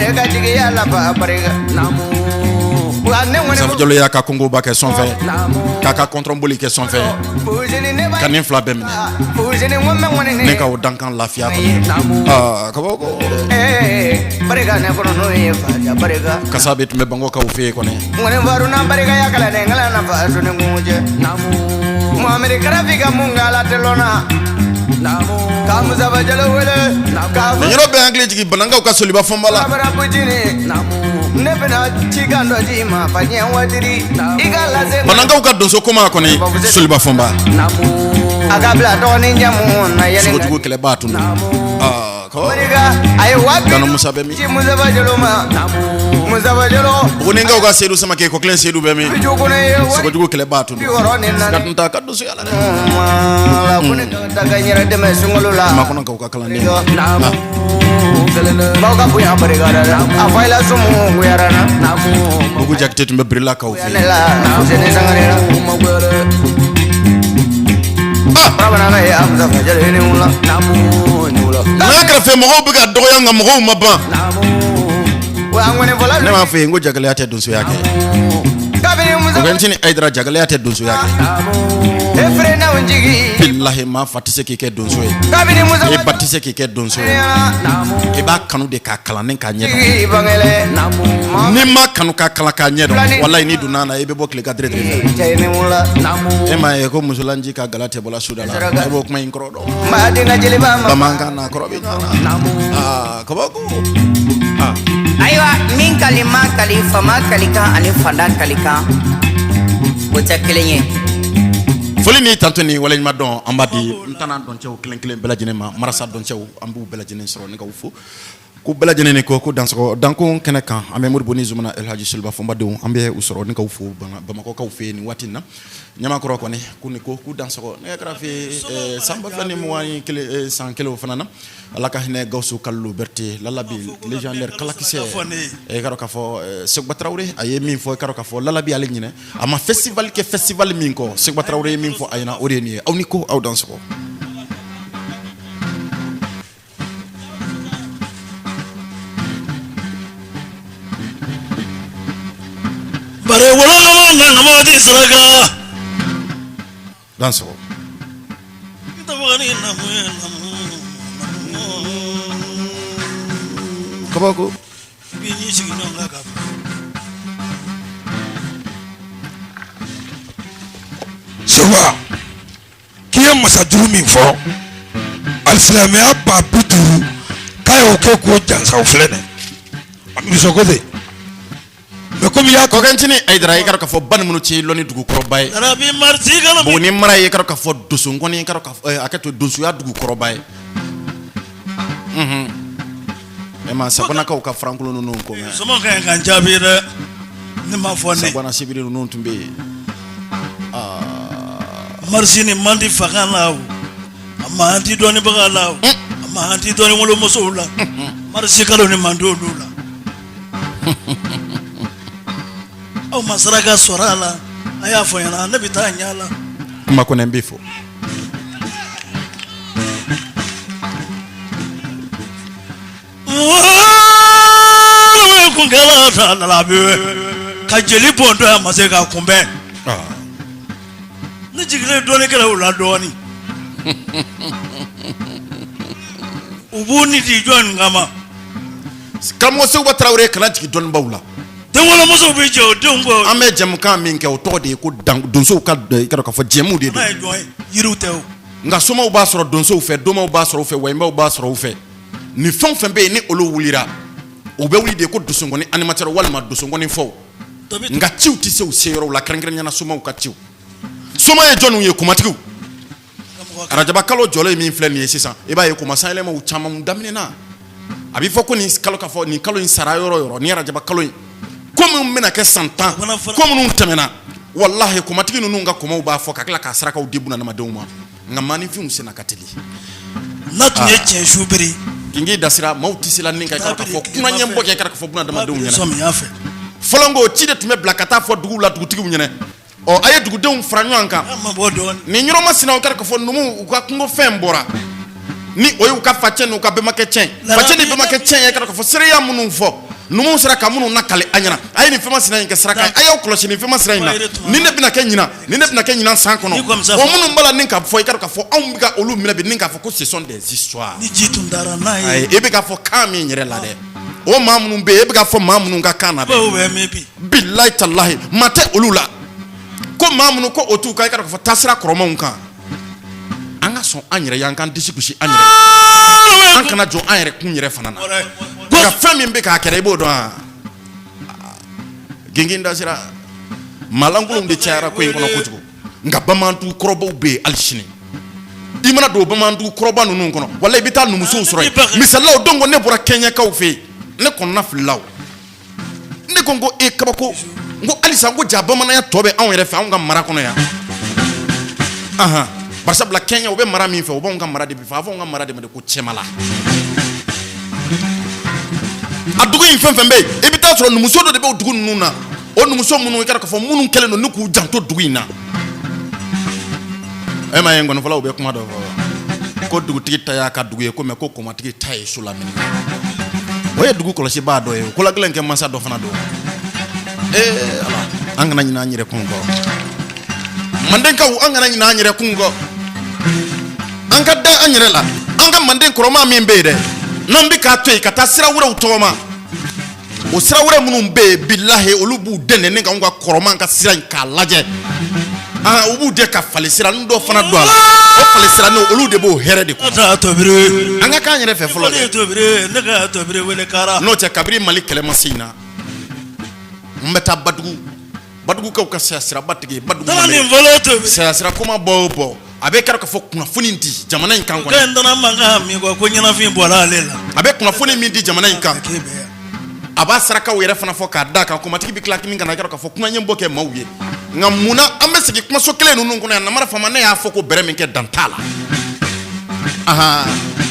Musafu Jalo y'a ka kongoba kɛ sɔnfɛ, k'a ka kɔntɔrɔnboli kɛ sɔnfɛ, ka nin fila bɛɛ minɛ ne ka o dankan lafiya kɔnɔ. Aa, kabako. Kasa bɛ tun bɛ Bamakɔkaw fɛ yen kɔni. Nin yɔrɔ bɛ hakili jigin Banankaw ka Soliba Fɔnba la. Ne bɛna cikan dɔ d'i ma fa diɲɛ wadiri i ka lase. Banankaw ka donso koma kɔni, Soliba Fɔnba. A ka bila dɔgɔnin jamu na yɛlɛ. Sogojugu kɛlɛbaa tun don. Aa, a ye waati Gano Musa bɛ min? Ci Musafa Jalo ma, Musafa Jalo. Bugunikaw ka Seyidu Samake, Kɔkelen Seyidu bɛ min? Biju kɔnɔ ye wari Sogojugu kɛlɛbaa tun don. 64. Siga tun t'a ka donsoya la dɛ. La ko ne ka taa ka n yɛrɛ dɛmɛ sunkalo la. Makɔnɔkaw ka kalanden. Baw ka bonya barika da dɛ. A fa i la sumu goyara na. Bugu Jakite tun bɛ Birilakaw fɛ Ne yen. la Fuseni Sangare la. Bamanankan ye a Musafa Jalo ye ni wula. Nɛgɛ kɛrɛfɛ, mɔgɔw bɛ ka dɔgɔya, nka mɔgɔw ma ban. Wa an kɔni fɔla. Ne m'a fɔ yen ko jagɛlɛya tɛ donsoya kɛ. Kabini Musa. Ncinin Ayidara, jagɛlɛya tɛ donsoya kɛ. E feere jigi. Bilahi, maa fa tɛ se k'i kɛ donso ye. Kabini Musa. E ba tɛ se k'i kɛ donso ye. I b'a kanu de k'a kalan ni k'a ɲɛdɔn. Jigi bangele. N'i ma kanu k'a kalan k'a ɲɛdɔn, walayi, n'i donna a la, i bɛ bɔ tile ka dire dire fɛ. Cɛ ni wula. E m'a ye ko musolanji ka gala tɛ bɔla suda la, e b'o kuma in kɔrɔ dɔn. Maa den ka jeliba ma. Bamanankan n'a kɔrɔ bɛ ɲɔgɔn na. Aa, kabako. Aa. Ayiwa, min kali ma kali, fama kalikan ani fanda kalikan, o tɛ kelen ye. Foli ni tanto ni waleɲuman dɔn, an b'a di n tana dɔncɛw kelen kelen bɛɛ lajɛlen ma. Marasa dɔncɛw, an b'u bɛɛ lajɛlen sɔrɔ ni k'aw fo ko bɛɛ lajɛlen ni ko dansɔgɔ dankun kɛnɛ kan. An bɛ Moribo ni Zumana Elhaji Soliba Fɔnbadenw, an bɛ u sɔrɔ ni k'aw fo Bamakɔkaw fɛ yen nin waati in na. Ɲamakɔrɔ kɔni, k'u ni ko k'u dansɔgɔ. Nɛgɛ kɛrɛfɛ, san 2021, san kelen o fana na, Ala ka hinɛ Gawusu Kalilu Berete, Lalabi légendaire, kalakisɛ. E ka dɔn k'a fɔ Seguba Tarawele, a ye min fɔ, i ka dɔn k'a fɔ Lalabi, ale ɲinɛ a ma festival kɛ, festival min kɔ, Seguba Tarawele ye min fɔ a ɲɛna, o de ye nin ye. Aw ni ko, aw dansɔgɔ. Bari wololama na di saraka. Dansɔgɔ. Kabako. Segu. Sekuba, k'i ye masa duuru min fɔ, alisilamɛya 50,000, k'a y'o kɛ k'o jansa, o filɛ nin ye. Amidu ko ten, mais komi i y'a Kɔkɛncinin Ayidara, i ka dɔn k'a fɔ Banikɔnɔ cɛ ye lɔnni dugukɔrɔba ye. Rabi marisi kalo. Buguni mara ye, i ka dɔn k'a fɔ Dosokɔni, i ka dɔn k'a fɔ a kɛ to donsoya dugukɔrɔba ye. E ma Sabanakaw ka farankolon ninnu ko mɛn. Sɔmɔ ka ɲi ka n jaabi dɛ, ne m'a fɔ ne. Sabana Sibiri ninnu tun bɛ yen. Marisi nin man di fanga la o, a man di dɔnnibaga la o, a man di dɔnni wolomusow la. Marisi kalo nin man di olu la. Aw ma saraka sɔrɔ a la, a y'a fɔ n ɲɛna, ne bɛ taa ɲɛ la. Kuma kɔnɛ, n b'i fo. Ka jeli bɔn dɔ a ma se k'a kunbɛn. Ne jiginnen dɔnnikɛlaw la dɔɔnin, u b'u ni di jɔn kama? Karamɔgɔ Sekuba Tarawele, kana jigin dɔnnibaw la. Denwolomusow bɛ jɛ o denw kɔ. An bɛ jɛmukan min kɛ, o tɔgɔ de ye ko donsow ka, i ka dɔn k'a fɔ jɛmu de don. N'a ye jɔn ye, yiriw tɛ o. Nka somaw b'a sɔrɔ donsow fɛ, domaw b'a sɔrɔ u fɛ, wayinbaw b'a sɔrɔ u fɛ. Nin fɛn o fɛn bɛ yen, ni olu wulira, u bɛ wuli de ko dosokɔni animateur walima dosokɔni fɔw. Nka ciw tɛ se u se yɔrɔw la, kɛrɛnkɛrɛnnenya la somaw ka ciw. Soma ye jɔnniw ye? Kumatigiw. Arajaba kalo jɔlen min filɛ nin ye sisan, i b'a ye kuma sanyɛlɛmaw caman daminɛna. A bɛ fɔ ko nin kalo, ka fɔ nin kalo in sara yɔrɔ yɔrɔ, ni arajaba kalo in ko minnu bɛna kɛ san 10, ko minnu tɛmɛna, walahi kumatigi ninnu ka kumaw b'a fɔ ka tila k'a sarakaw di bunadamadenw ma. Nka maaninfinw senna ka teli. N'a tun ye tiɲɛ su biri. Kin dasira, maaw tɛ se la ni ka fɔ kuma ɲɛbɔ kɛ ka fɔ bunadamadenw ɲɛna. Sɔmiya fɛ. Fɔlɔ ko ci de tun bɛ bila ka taa fɔ dugu la, dugutigiw ɲɛna. Ɔ, a ye dugudenw fara ɲɔgɔn kan nin yɔrɔ masina, o kɛra k'a fɔ numuw u ka kungofɛn bɔra, ni o y'u ka facɛn n'u ka bɛnbakɛ cɛn, facɛn ni bɛnbakɛ cɛn ye, kɛra k'a fɔ seereya minnu fɔ, numuw sera ka minnu nakali an ɲɛna. A ye nin fɛn masina in kɛ saraka ye, a y'aw kɔlɔsi nin fɛn masina in na, nin de bɛna kɛ ɲinan, nin de bɛna kɛ ɲinan san kɔnɔ. O minnu b'a la ni k'a fɔ, i ka dɔn k'a fɔ anw bɛ ka olu minɛ bi ni k'a fɔ ko ce sont des histoires. Ni ji tun dara n'a ye. E bɛ k'a fɔ kan min yɛrɛ la dɛ, o maa minnu bɛ yen, e bɛ k'a fɔ maa minnu ka kan na dɛ, bilayi talahi, maa tɛ olu la ko maa minnu ko o t'u ka, i ka dɔn k'a fɔ taasira kɔrɔmanw kan. An ka sɔn an yɛrɛ ye, an k'an disi gosi an yɛrɛ, an kana jɔ an yɛrɛ kun yɛrɛ fana na. Nka fɛn min bɛ k'a kɛrɛ, i b'o dɔn wa? Gengin dasira, maalankolonw de cayara ko in kɔnɔ kojugu. Nka bamanandugu kɔrɔbaw bɛ yen hali sini. I mana don bamanandugu kɔrɔba ninnu kɔnɔ, wala i bɛ taa numusow sɔrɔ yen. Misali la, o don ko ne bɔra kɛɲɛkaw fɛ yen, ne kɔnɔna filila o. Ne ko n ko e kabako, n ko halisa n ko ja bamananya tɔ bɛ anw yɛrɛ fɛ, anw ka mara kɔnɔ yan. Ahan, barisabula kɛɲɛ, u bɛ mara min fɛ, u b'anw ka mara de fɛ. A fɔ anw ka mara de ma de ko cɛmala. A dugu in fɛn fɛn bɛ yen, i bɛ taa sɔrɔ numuso dɔ de bɛ o dugu ninnu na. O numuso minnu, i ka dɔn k'a fɔ minnu kɛlen don ni k'u janto dugu in na. E m'a ye, nkɔnifɔlaw bɛ kuma dɔ fɔ ko dugutigi ta y'a ka dugu ye, ko mɛ ko kɔmatigi ta ye so lamini. O ye dugu kɔlɔsibaa dɔ ye, o kolagɛlɛn kɛ mansa dɔ fana don. Ee Ala, an kana ɲinɛ an yɛrɛ kun kɔ. Mandenkaw, an kana ɲinɛ an yɛrɛ kun kɔ. An ka da an yɛrɛ la. An ka manden kɔrɔma min bɛ yen dɛ, n'an bɛ k'a to yen ka taa sira wɛrɛw tɔgɔma, o sira wɛrɛ minnu bɛ yen, bilahi, olu b'u dɛn ni k'anw ka kɔrɔman ka sira in k'a lajɛ. Aa, u b'u dɛn ka fali sira ni dɔ fana don a la. O fali sira ni, olu de b'o hɛrɛ de kɔnɔ. An ka k'an yɛrɛ fɛ fɔlɔ dɛ. N'o tɛ, kabini Mali kɛlɛ ma se in na, n bɛ taa Badugu, Badugukaw ka saya siraba tigɛ Badugu, saya sira kuma bɔ o bɔ, a bɛ kɛra k'a fɔ kunnafoni di jamana in kan kɔni. Ko ɲɛnafin bɔra ale la. A bɛ kunnafoni min di jamana in kan, a b'a sarakaw yɛrɛ fana fɔ k'a d'a kan. Kumatigi bɛ tila ka na k'a fɔ kuma ɲɛbɔ kɛ maaw ye. Nka munna an bɛ sigi kumaso kelen ninnu kɔnɔ yan? Namara faama, ne y'a fɔ ko bɛrɛ min kɛ, dan t'a la.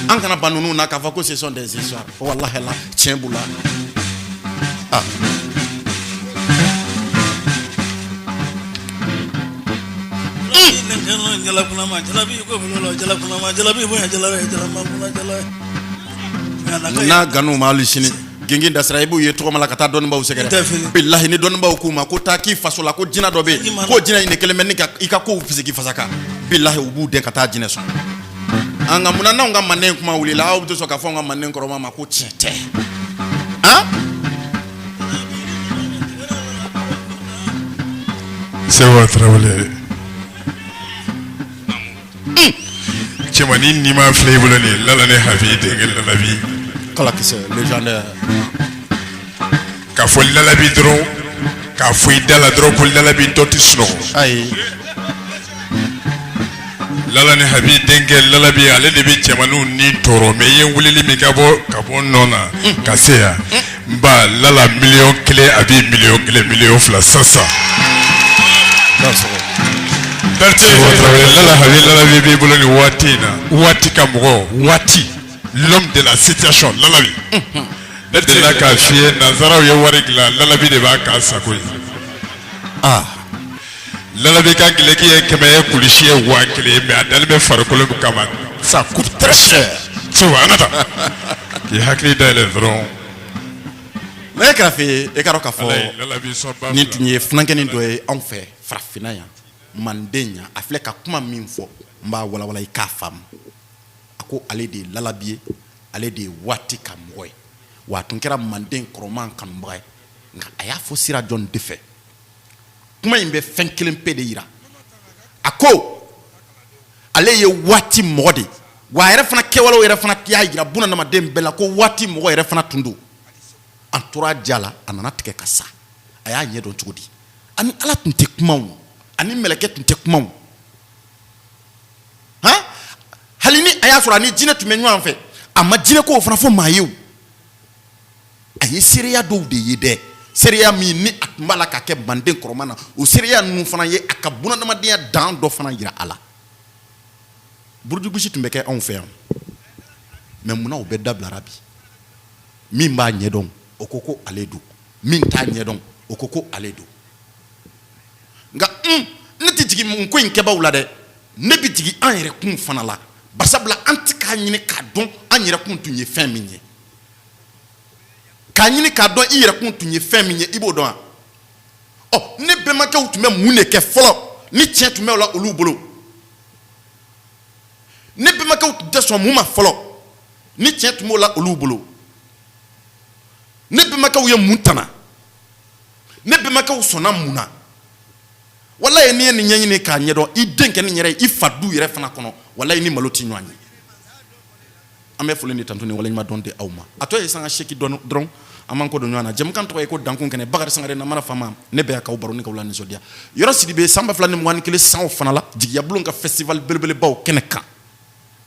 An kana ban ninnu na k'a fɔ ko ce sont des histoires. Walahi la, tiɲɛ b'u la. Ah, n'a ganu ma hali sini, gengin dasira, i b'u ye tɔgɔma la ka taa dɔnnibaw sɛgɛrɛ. Bilahi, ni dɔnnibaw k'u ma ko taa k'i faso la, ko jinɛ dɔ bɛ yen, ko jinɛ in de kelen bɛ ni ka i ka kow fisigi fasa kan, bilahi, u b'u dɛn ka taa jinɛ sɔn. An ka munna n'anw ka manden kuma wulila, aw bɛ sɔn k'a fɔ an ka manden kɔrɔma ma ko tiɲɛ tɛ? Han. Seba Tarawele. Cɛmannin nima filɛ i bolo nin ye Lala ni Habi denkɛ Lalabi. Kalakisɛ légendaire. K'a fɔ Lalabi dɔrɔn k'a fɔ i da la dɔrɔn ko Lalabi dɔ tɛ sunɔgɔ. Ayi. Lala ni Habi denkɛ Lalabi ale de bɛ cɛmanninw ni tɔɔrɔ mais i ye n weleli min kɛ ka bɔ n nɔ na ka se yan n ba Lala 1,000,000 a bɛ 1,000,000 2,000,000 sisan. Berete Lala Habi Lalabi b'i bolo nin waati in na waati ka mɔgɔ waati l'homme de la situation Lalabi. Ne delila k'a f'i ye nanzaraw ye wari dilan Lalabi de b'a k'a sago ye. Ah. Lalabi ka gileki ye 100 ye kulusi ye 1000 ye mais a dalen bɛ farikolo min kama ça coûte très cher. Segu an ka taa. K'i hakili dayɛlɛ dɔrɔn. Nɛgɛ kɛrɛfɛ e k'a dɔn k'a fɔ nin tun ye funankɛnin dɔ ye anw fɛ farafinna yan manden yan a filɛ ka kuma min fɔ n b'a walawala i k'a faamu a ko ale de ye lalabi ye ale de ye waati ka mɔgɔ ye wa a tun kɛra manden kɔrɔman kanubaga ye nka a y'a fɔ sira jɔn de fɛ kuma in bɛ fɛn kelen pe de yira a ko ale ye waati mɔgɔ de wa a yɛrɛ fana kɛwalew yɛrɛ fana y'a yira bunadamaden bɛɛ la ko waati mɔgɔ yɛrɛ fana tun don an tora ja la a nana tigɛ ka sa a y'a ɲɛ dɔn cogo di ani ala tun tɛ kuma o ani mɛlɛkɛ tun tɛ kuma o han hali ni a y'a sɔrɔ ani jinɛ tun bɛ ɲɔgɔn fɛ a ma jinɛ kow fana fɔ maa ye o a ye seereya dɔw de ye dɛ seereya min ni a tun b'a la ka kɛ manden kɔrɔman na o seereya ninnu fana ye a ka bunadamadenya dan dɔ fana yira a la burujugosi tun bɛ kɛ anw fɛ yan mais munna o bɛɛ dabilara bi min b'a ɲɛdɔn o ko ko ale don min t'a ɲɛdɔn o ko ko ale don nka ne tɛ jigin mun ko in kɛbaaw la dɛ ne bɛ jigin an yɛrɛ kun fana la barisabula an tɛ k'a ɲini k'a dɔn an yɛrɛ kun tun ye fɛn min ye k'a ɲini k'a dɔn i yɛrɛ kun tun ye fɛn min ye i b'o dɔn wa ɔ ne bɛnbakɛw tun bɛ mun de kɛ fɔlɔ ni tiɲɛ tun bɛ o la olu bolo ne bɛnbakɛw tun tɛ sɔn mun ma fɔlɔ ni tiɲɛ tun b'o la olu bolo ne bɛnbakɛw ye mun tana ne bɛnbakɛw sɔnna mun na walayi n'i ye nin ɲɛɲini k'a ɲɛdɔn i denkɛnin yɛrɛ i fa du yɛrɛ fana kɔnɔ walayi ni malo tɛ ɲɔgɔn ye an bɛ foli ni tantu ni waleɲuman dɔn di aw ma a tɔ ye sanga 8 dɔrɔn an b'an kɔ don ɲɔgɔn na jɛmukan tɔgɔ ye ko dankun kɛnɛ Bakari Sangare namara faama ne bɛ yan k'aw baro ni k'aw lanisɔndiya Yɔrɔ Sidibe san 2021 san fana la jigiya bulon ka festival belebelebaw kɛnɛ kan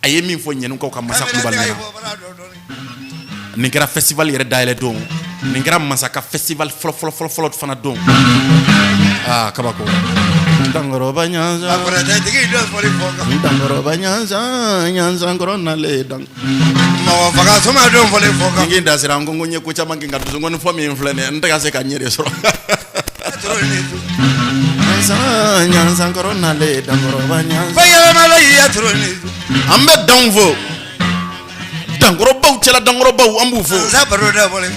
a ye min fɔ ɲɛnukaw ka masa kulubali ɲɛna nin kɛra festival yɛrɛ dayɛlɛ don nin kɛra masa ka festival fɔlɔ fɔlɔ fɔlɔ fɔlɔ fana don aa kabako dankɔrɔba ɲanzan dankɔrɔba ɲanzan ɲanzan kɔrɔ nalen dan mɔgɔ faga soma don fɔli fɔ kan n da sera n ko n ye ko caman kɛ nka dusukɔni fɔ min filɛ nin ye n tɛ ka se ka ɲɛ de sɔrɔ ɲanzan ɲanzan kɔrɔ nalen dankɔrɔba ɲanzan fɛn yɛlɛma la y'i ya toro ni an bɛ danw fo dankɔrɔbaw cɛla dankɔrɔbaw an b'u fo sa baro da fɔli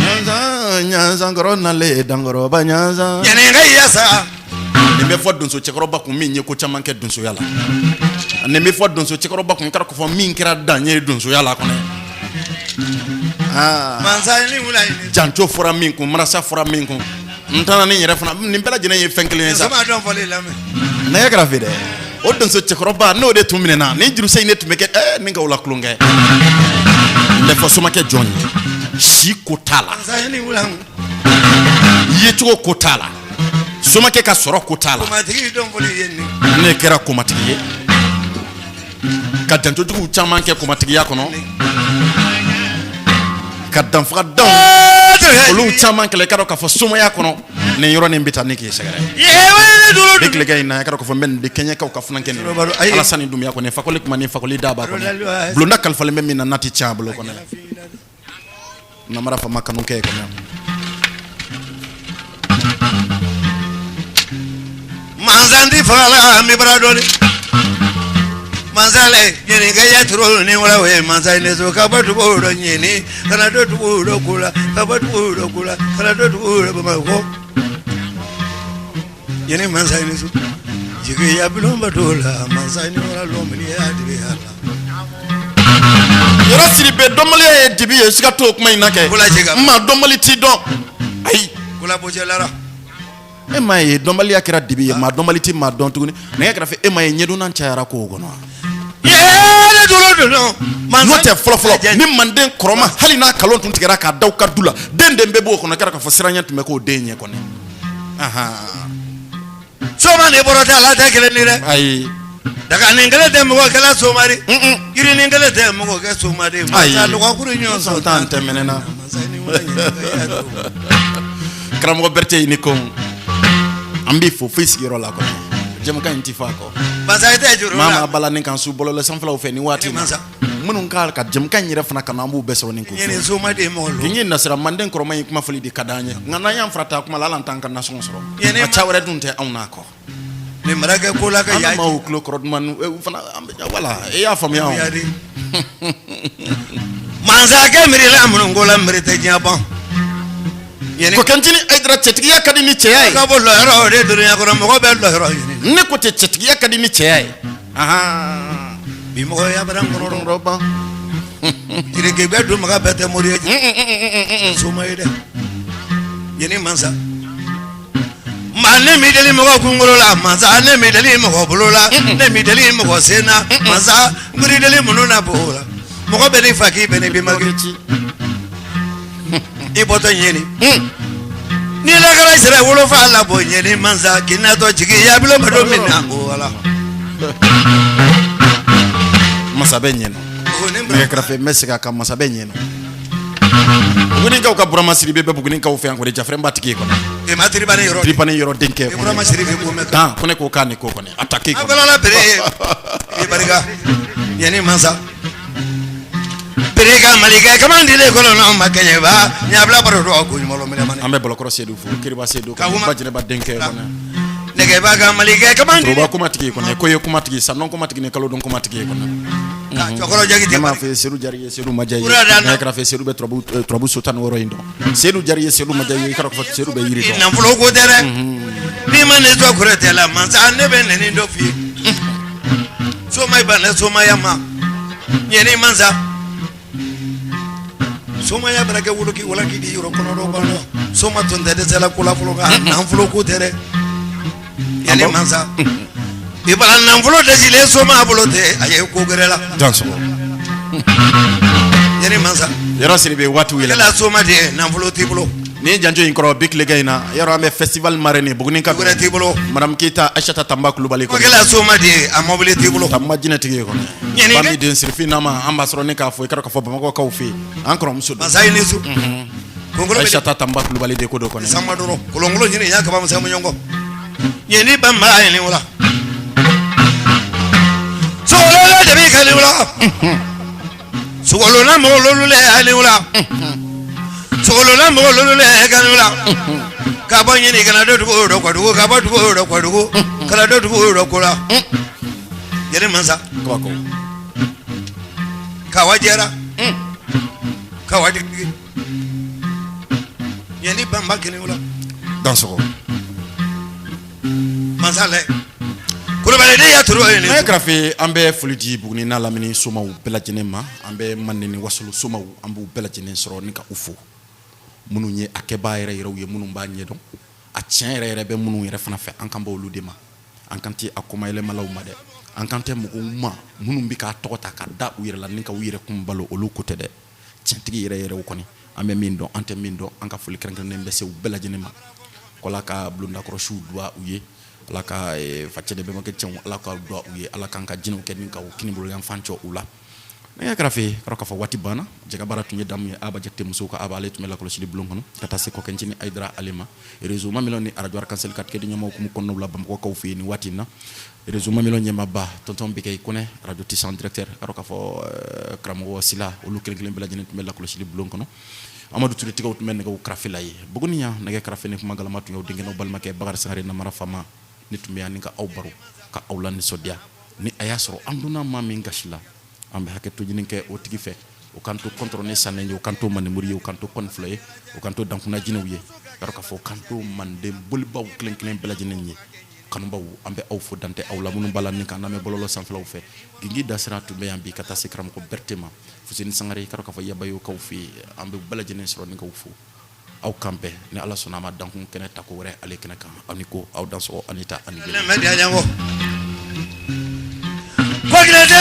ɲanzan ɲanzan kɔrɔ nalen dankɔrɔba ɲanzan ɲaninka ya sa nin bɛ fɔ donso cɛkɔrɔba kun min ye ko caman kɛ donsoya la nin bɛ fɔ donso cɛkɔrɔba kun kɛra k'a fɔ min kɛra dan ye donsoya la kɔnɔ aa mansa ni wula ye janjo fɔra min kun marasa fɔra min kun n taara ni yɛrɛ fana nin bɛɛ lajɛlen ye fɛn kelen ye sa soma dɔn fɔli lamɛn nɛgɛ kɛrɛfɛ dɛ o donso cɛkɔrɔba n'o de tun minɛna nin juruse in de tun bɛ kɛ ni k'aw la tulonkɛ n bɛ fɔ somakɛ jɔn ye si ko t'a la mansa ni wula yecogo ko t'a la somakɛ ka sɔrɔ ko t'a la komatigi dɔn fɔli ye nin ne kɛra komatigi ye ka janjojuguw caman kɛ komatigiya kɔnɔ ka danfaga danw olu caman kɛlɛ i ka dɔn k'a fɔ somaya kɔnɔ nin yɔrɔ nin bɛ taa ne k'i sɛgɛrɛ ne tilegan in na i ka dɔn k'a fɔ n bɛ nin de kɛɲɛkaw ka funankɛ nin Alasani Dunbiya kɔni fakɔli kuma ni fakɔli da b'a kɔnɔ bulonda kalifalen bɛ min na n'a tɛ tiɲɛ a bolo kɔnɔ namara faama kanu kɛ kɔnɔ mansan ti fagala an bɛ bara dɔɔni mansa le ɲininka ya turu ni wala o ye mansa ne so ka bɔ dugu dɔ ɲini ka na don dugu dɔ ko la ka bɔ dugu dɔ ko la ka na don dugu dɔ bamakɔ ɲini mansa ne so jigiya bulonba t'o la mansa ni wala lɔmini ya dibi ya la Yɔrɔ Sidibe dɔnbaliya ye dibi ye siga t'o kuma in na kɛ maa dɔnbali t'i dɔn ayi kola e m'a ye dɔnbaliya kɛra dibi ye maa dɔnbali tɛ maa dɔn tuguni nɛgɛ kɛrɛfɛ e m'a ye ɲɛdɔnna cayara kow kɔnɔ wa? N'o tɛ fɔlɔfɔlɔ ni manden kɔrɔma hali n'a kalon tun tigɛra k'a da ka du la, den den bɛ b'o kɔnɔ kɛra k'a fɔ siran ɲɛ tun bɛ k'o den ɲɛ kɔnɔ. Soma ni bɔra tɛ ala tɛ kelen ni dɛ. Ayi. Daganin kelen tɛ mɔgɔ kɛla soma di. Yirinin kelen tɛ mɔgɔ kɛ soma di. Ayi. Masa lɔgɔkuru ɲɔgɔn sɔn tan tɛ mɛnɛ na. Karamɔgɔ Berete i ni ko an b'i fo fo i sigiyɔrɔ la kɔnɔ, jɛmukan in tɛ fɔ a kɔ. Masa i tɛ juru maa la. maa bala ni kan su bɔlɔlɔ sanfɛlaw fɛ ni waati in na, Masa. minnu ka ka jɛmukan in yɛrɛ fana kanu, an b'u bɛɛ sɔrɔ ni ko Ɲɛ ni soma de mɔgɔ lo. Kin ye nasira manden kɔrɔma in kuma fɔli de ka d'an ye, nka n'an y'an farata kuma la, hali an t'an ka nasɔngɔ sɔrɔ. Ɲɛ ni a ca wɛrɛ dun tɛ anw n'a kɔ. Nin mara kɛ ko la ka an bɛ yaa maaw tulo kɔrɔ duman fana an bɛ wala i y'a faamuya o. Masakɛ miirila minnu ko la miiri tɛ diɲɛ ban. Kɔkɛncinin Ayidara, cɛtigiya ka di ni cɛya ye. Ka bɔ lɔyɔrɔ o de dunuya kɔnɔ, mɔgɔ bɛ lɔyɔrɔ ɲini. Ne ko ten, cɛtigiya ka di ni cɛya ye. Bi mɔgɔ ya bara kɔnɔ ban. Jirike bɛ dun maga bɛɛ tɛ mori ye. Soma ye dɛ. Ɲini mansa. Maa ne mi deli mɔgɔ kunkolo la masa, ne mi deli mɔgɔ bolo la, ne mi deli mɔgɔ sen na masa, n kuri deli minnu na bo la. Mɔgɔ bɛ ni fa k'i bɛ ni bɛnbakɛ ci. I bɔtɔ ɲini. Ni lakara sera wolofa la bɔ ɲini mansa k'i natɔ jigin ya bilo ma don min na o wala. Masa bɛ ɲɛ nɛgɛ kɛrɛfɛ n bɛ segin a kan, masa bɛ ɲɛ. Bugunikaw ka Burama Sidibe bɛ Bugunikaw fɛ yan kɔni, Jafrɛnba tigi kɔnɔ. E ma tiribani yɔrɔ. Tiribani yɔrɔ denkɛ. Burama Sidibe ko mɛn. Dan ko ne ko k'a ni ko kɔni a ta k'i kɔnɔ. An bere i barika ɲani mansa. Bere ka malikɛ kaman dile kɔnɔ ma kɛɲɛba ɲabila baro dɔn ko ɲuman minɛ man. An bɛ Bɔlɔkɔrɔ Sedu fo, Kiriba Sedu ka ba jɛnɛba denkɛ kɔnɔ. Nɛgɛba ka malikɛ kaman dile. Toroba kumatigi kɔnɔ, ko ye kumatigi, sanɔn kumatigi ni kalodon kumatigi kɔnɔ. Cɛkɔrɔ Jakite. Ne m'a fɔ Sedu Jari ye, Sedu Maja ye. Ne kɛrɛfɛ Sedu bɛ turabu so 16 in dɔn. Sedu Jari ye, Sedu Maja ye, i k'a dɔn Sedu bɛ yiri dɔn. Nafolo ko tɛ dɛ. N'i ma ne sɔn Kɔrɛtɛ la mansa, ne bɛ nɛni dɔ f'i ye. Soma i banna somaya ma. Ɲani mansa. Somaya bɛna kɛ woloki walaki di yɔrɔ kɔnɔ dɔ kɔnɔ. Soma tun tɛ dɛsɛla ko la fɔlɔ nka nafolo ko tɛ dɛ. Ɲani mansa. I bala nafolo dɛsɛlen soma bolo tɛ a ye ko gɛrɛ la. Dansɔgɔ. Ɲani mansa. Yɔrɔ Sidibe waatiw yɛlɛma. Kɛla soma de ye nafolo t'i bolo. Ni janjo in kɔrɔ bi tilegan in na, yɔrɔ an bɛ festival marraine Buguni ka. Wɛrɛ t'i bolo. Madame Keyita Aïssata Tanba Kulubali. Kɛla soma de ye a mɔbili t'i bolo. Tanba jinɛtigi ye kɔnɔ. Ɲani. Ba min den sirifin nama an b'a sɔrɔ ne k'a fɔ i k'a dɔn k'a fɔ Bamakɔkaw fɛ yen an kɔrɔmuso don. Masa i ni su. Aïssata Tanba Kulubali de ko don kɔni. Sanba dɔrɔn kolonkolon ɲini y'a kaba musa ɲɔgɔn ɲani ba mara ɲini wala. Sogolon de b'i kali wala. Sogolonna mɔgɔ lolu le ali wala. Sogolonna mɔgɔ lolu le kali wala. Ka bɔ ɲini kana dɔ dugu dɔ kɔdugu, ka bɔ dugu dɔ kɔdugu, kana dɔ dugu dɔ ko la. Ɲani mansa. Kabako. Kawa jɛra. Kawa jigi. Ɲani banba kelen wala. Dansɔgɔ. Mansa lɛ. Kulubali ne y'a turu ye. Nɛgɛ kɛrɛfɛ an bɛ foli di Buguni n'a lamini somaw bɛɛ lajɛlen ma, an bɛ Manden ni Wasolo somaw, an b'u bɛɛ lajɛlen sɔrɔ ni ka u fo, minnu ye a kɛbaa yɛrɛ yɛrɛw ye, minnu b'a ɲɛdɔn, a tiɲɛ yɛrɛ yɛrɛ bɛ minnu yɛrɛ fana fɛ, an kan b'olu de ma. An kan tɛ a kɔmayɛlɛmalaw ma dɛ, an kan tɛ mɔgɔw ma minnu bɛ k'a tɔgɔ ta ka da u yɛrɛ la ni ka u yɛrɛ kun balo, olu ko tɛ dɛ. Tiɲɛtigi yɛrɛ yɛrɛw kɔni, an bɛ min dɔn, an tɛ min dɔn, an ka foli kɛrɛnkɛrɛnnen bɛ se u bɛɛ lajɛlen ma. Ko Ala ka bulondakɔrɔsiw duwa u ye, Ala ka facɛ de bɛnbakɛ cɛw, Ala ka duwa u ye, Ala k'an ka jinɛw kɛ ni ka u kinibolo yanfan cɔ u la. Nɛgɛ kɛrɛfɛ kɔrɔ k'a fɔ waati banna. Jɛkabaara tun ye damu ye, Aba Jakite musow ka Aba, ale tun bɛ lakɔlɔsili bulon kɔnɔ ka taa se Kɔkɛncinin Ayidara ale ma. Réseau Mamelɔn ni arajo Arc-en-Ciel ka tigɛdi ɲɛmaw hukumu kɔnɔnaw la Bamakɔkaw fɛ yen nin waati in na. Réseau Mamelɔn ɲɛmaaba tonton Bigɛyi Kɔnɛ, radio Tisan directeur, k'a dɔn k'a fɔ karamɔgɔ Sila, olu kelen kelen bɛɛ lajɛlen tun bɛ lakɔlɔsili bulon kɔnɔ. Amadu Ture tigiw tun bɛ nɛgɛw karafe la ye. Buguni yan nɛgɛ karafe ni kuma galama tun y'aw denkɛ n'aw balimakɛ Bakari Sangare Namara Fama. Ne tun bɛ yan ni ka aw baro ka aw la nisɔndiya. Ni a y'a sɔrɔ an donna maa min gasi la, an bɛ hakɛto ɲini kɛ o tigi fɛ. O kan to kɔntɔrɔn ne sannen ye, o kan to mandenmori ye, o kan to kɔni fila ye, o kan to dankunna jinɛw ye, k'a dɔn k'a fɔ o kan to manden bolibaw kelen kelen bɛɛ lajɛlen ye. Kanubaw, an bɛ aw fo dantɛ aw la, minnu b'a la ni k'an lamɛn bɔlɔlɔ sanfɛlaw fɛ. Gingi dasira tun bɛ yan bi ka taa se karamɔgɔ Berete ma, Fuseni Sangare, k'a dɔn k'a fɔ Yabayokaw fɛ yen, an bɛ bɛɛ lajɛlen sɔrɔ ni k'aw fo. Aw kan bɛn ni Ala sɔnna a ma dankun kɛnɛ tako wɛrɛ ale kɛnɛ kan. Aw ni ko, aw dansɔgɔ, aw ni ta, ani jɛnɛ.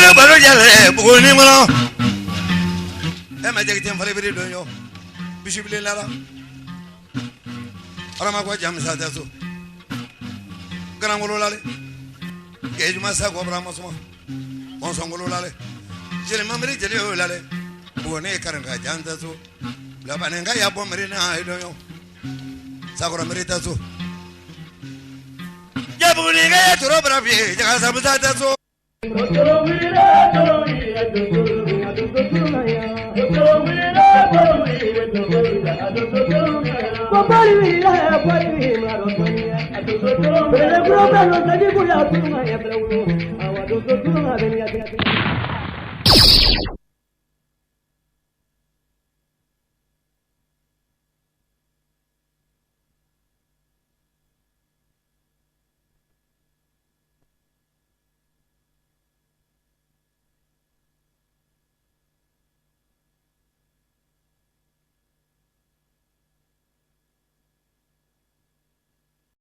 Amadu baro jɛlɛ Buguni kɔnɔ. E ma jɛgɛ falen biri don yɔ bisibilen la Arama ko jamisa tɛ so garankolo la gejuma sa ko bara masuma mɔnsɔnkolo la jeli mamiri jeli o la Buguni karinka jan tɛ so labanin ka ya bɔ miiri na i dɔn sakɔrɔ miiri tɛ so Buguni ka ya toro bara bi jaga sabusa tɛ so.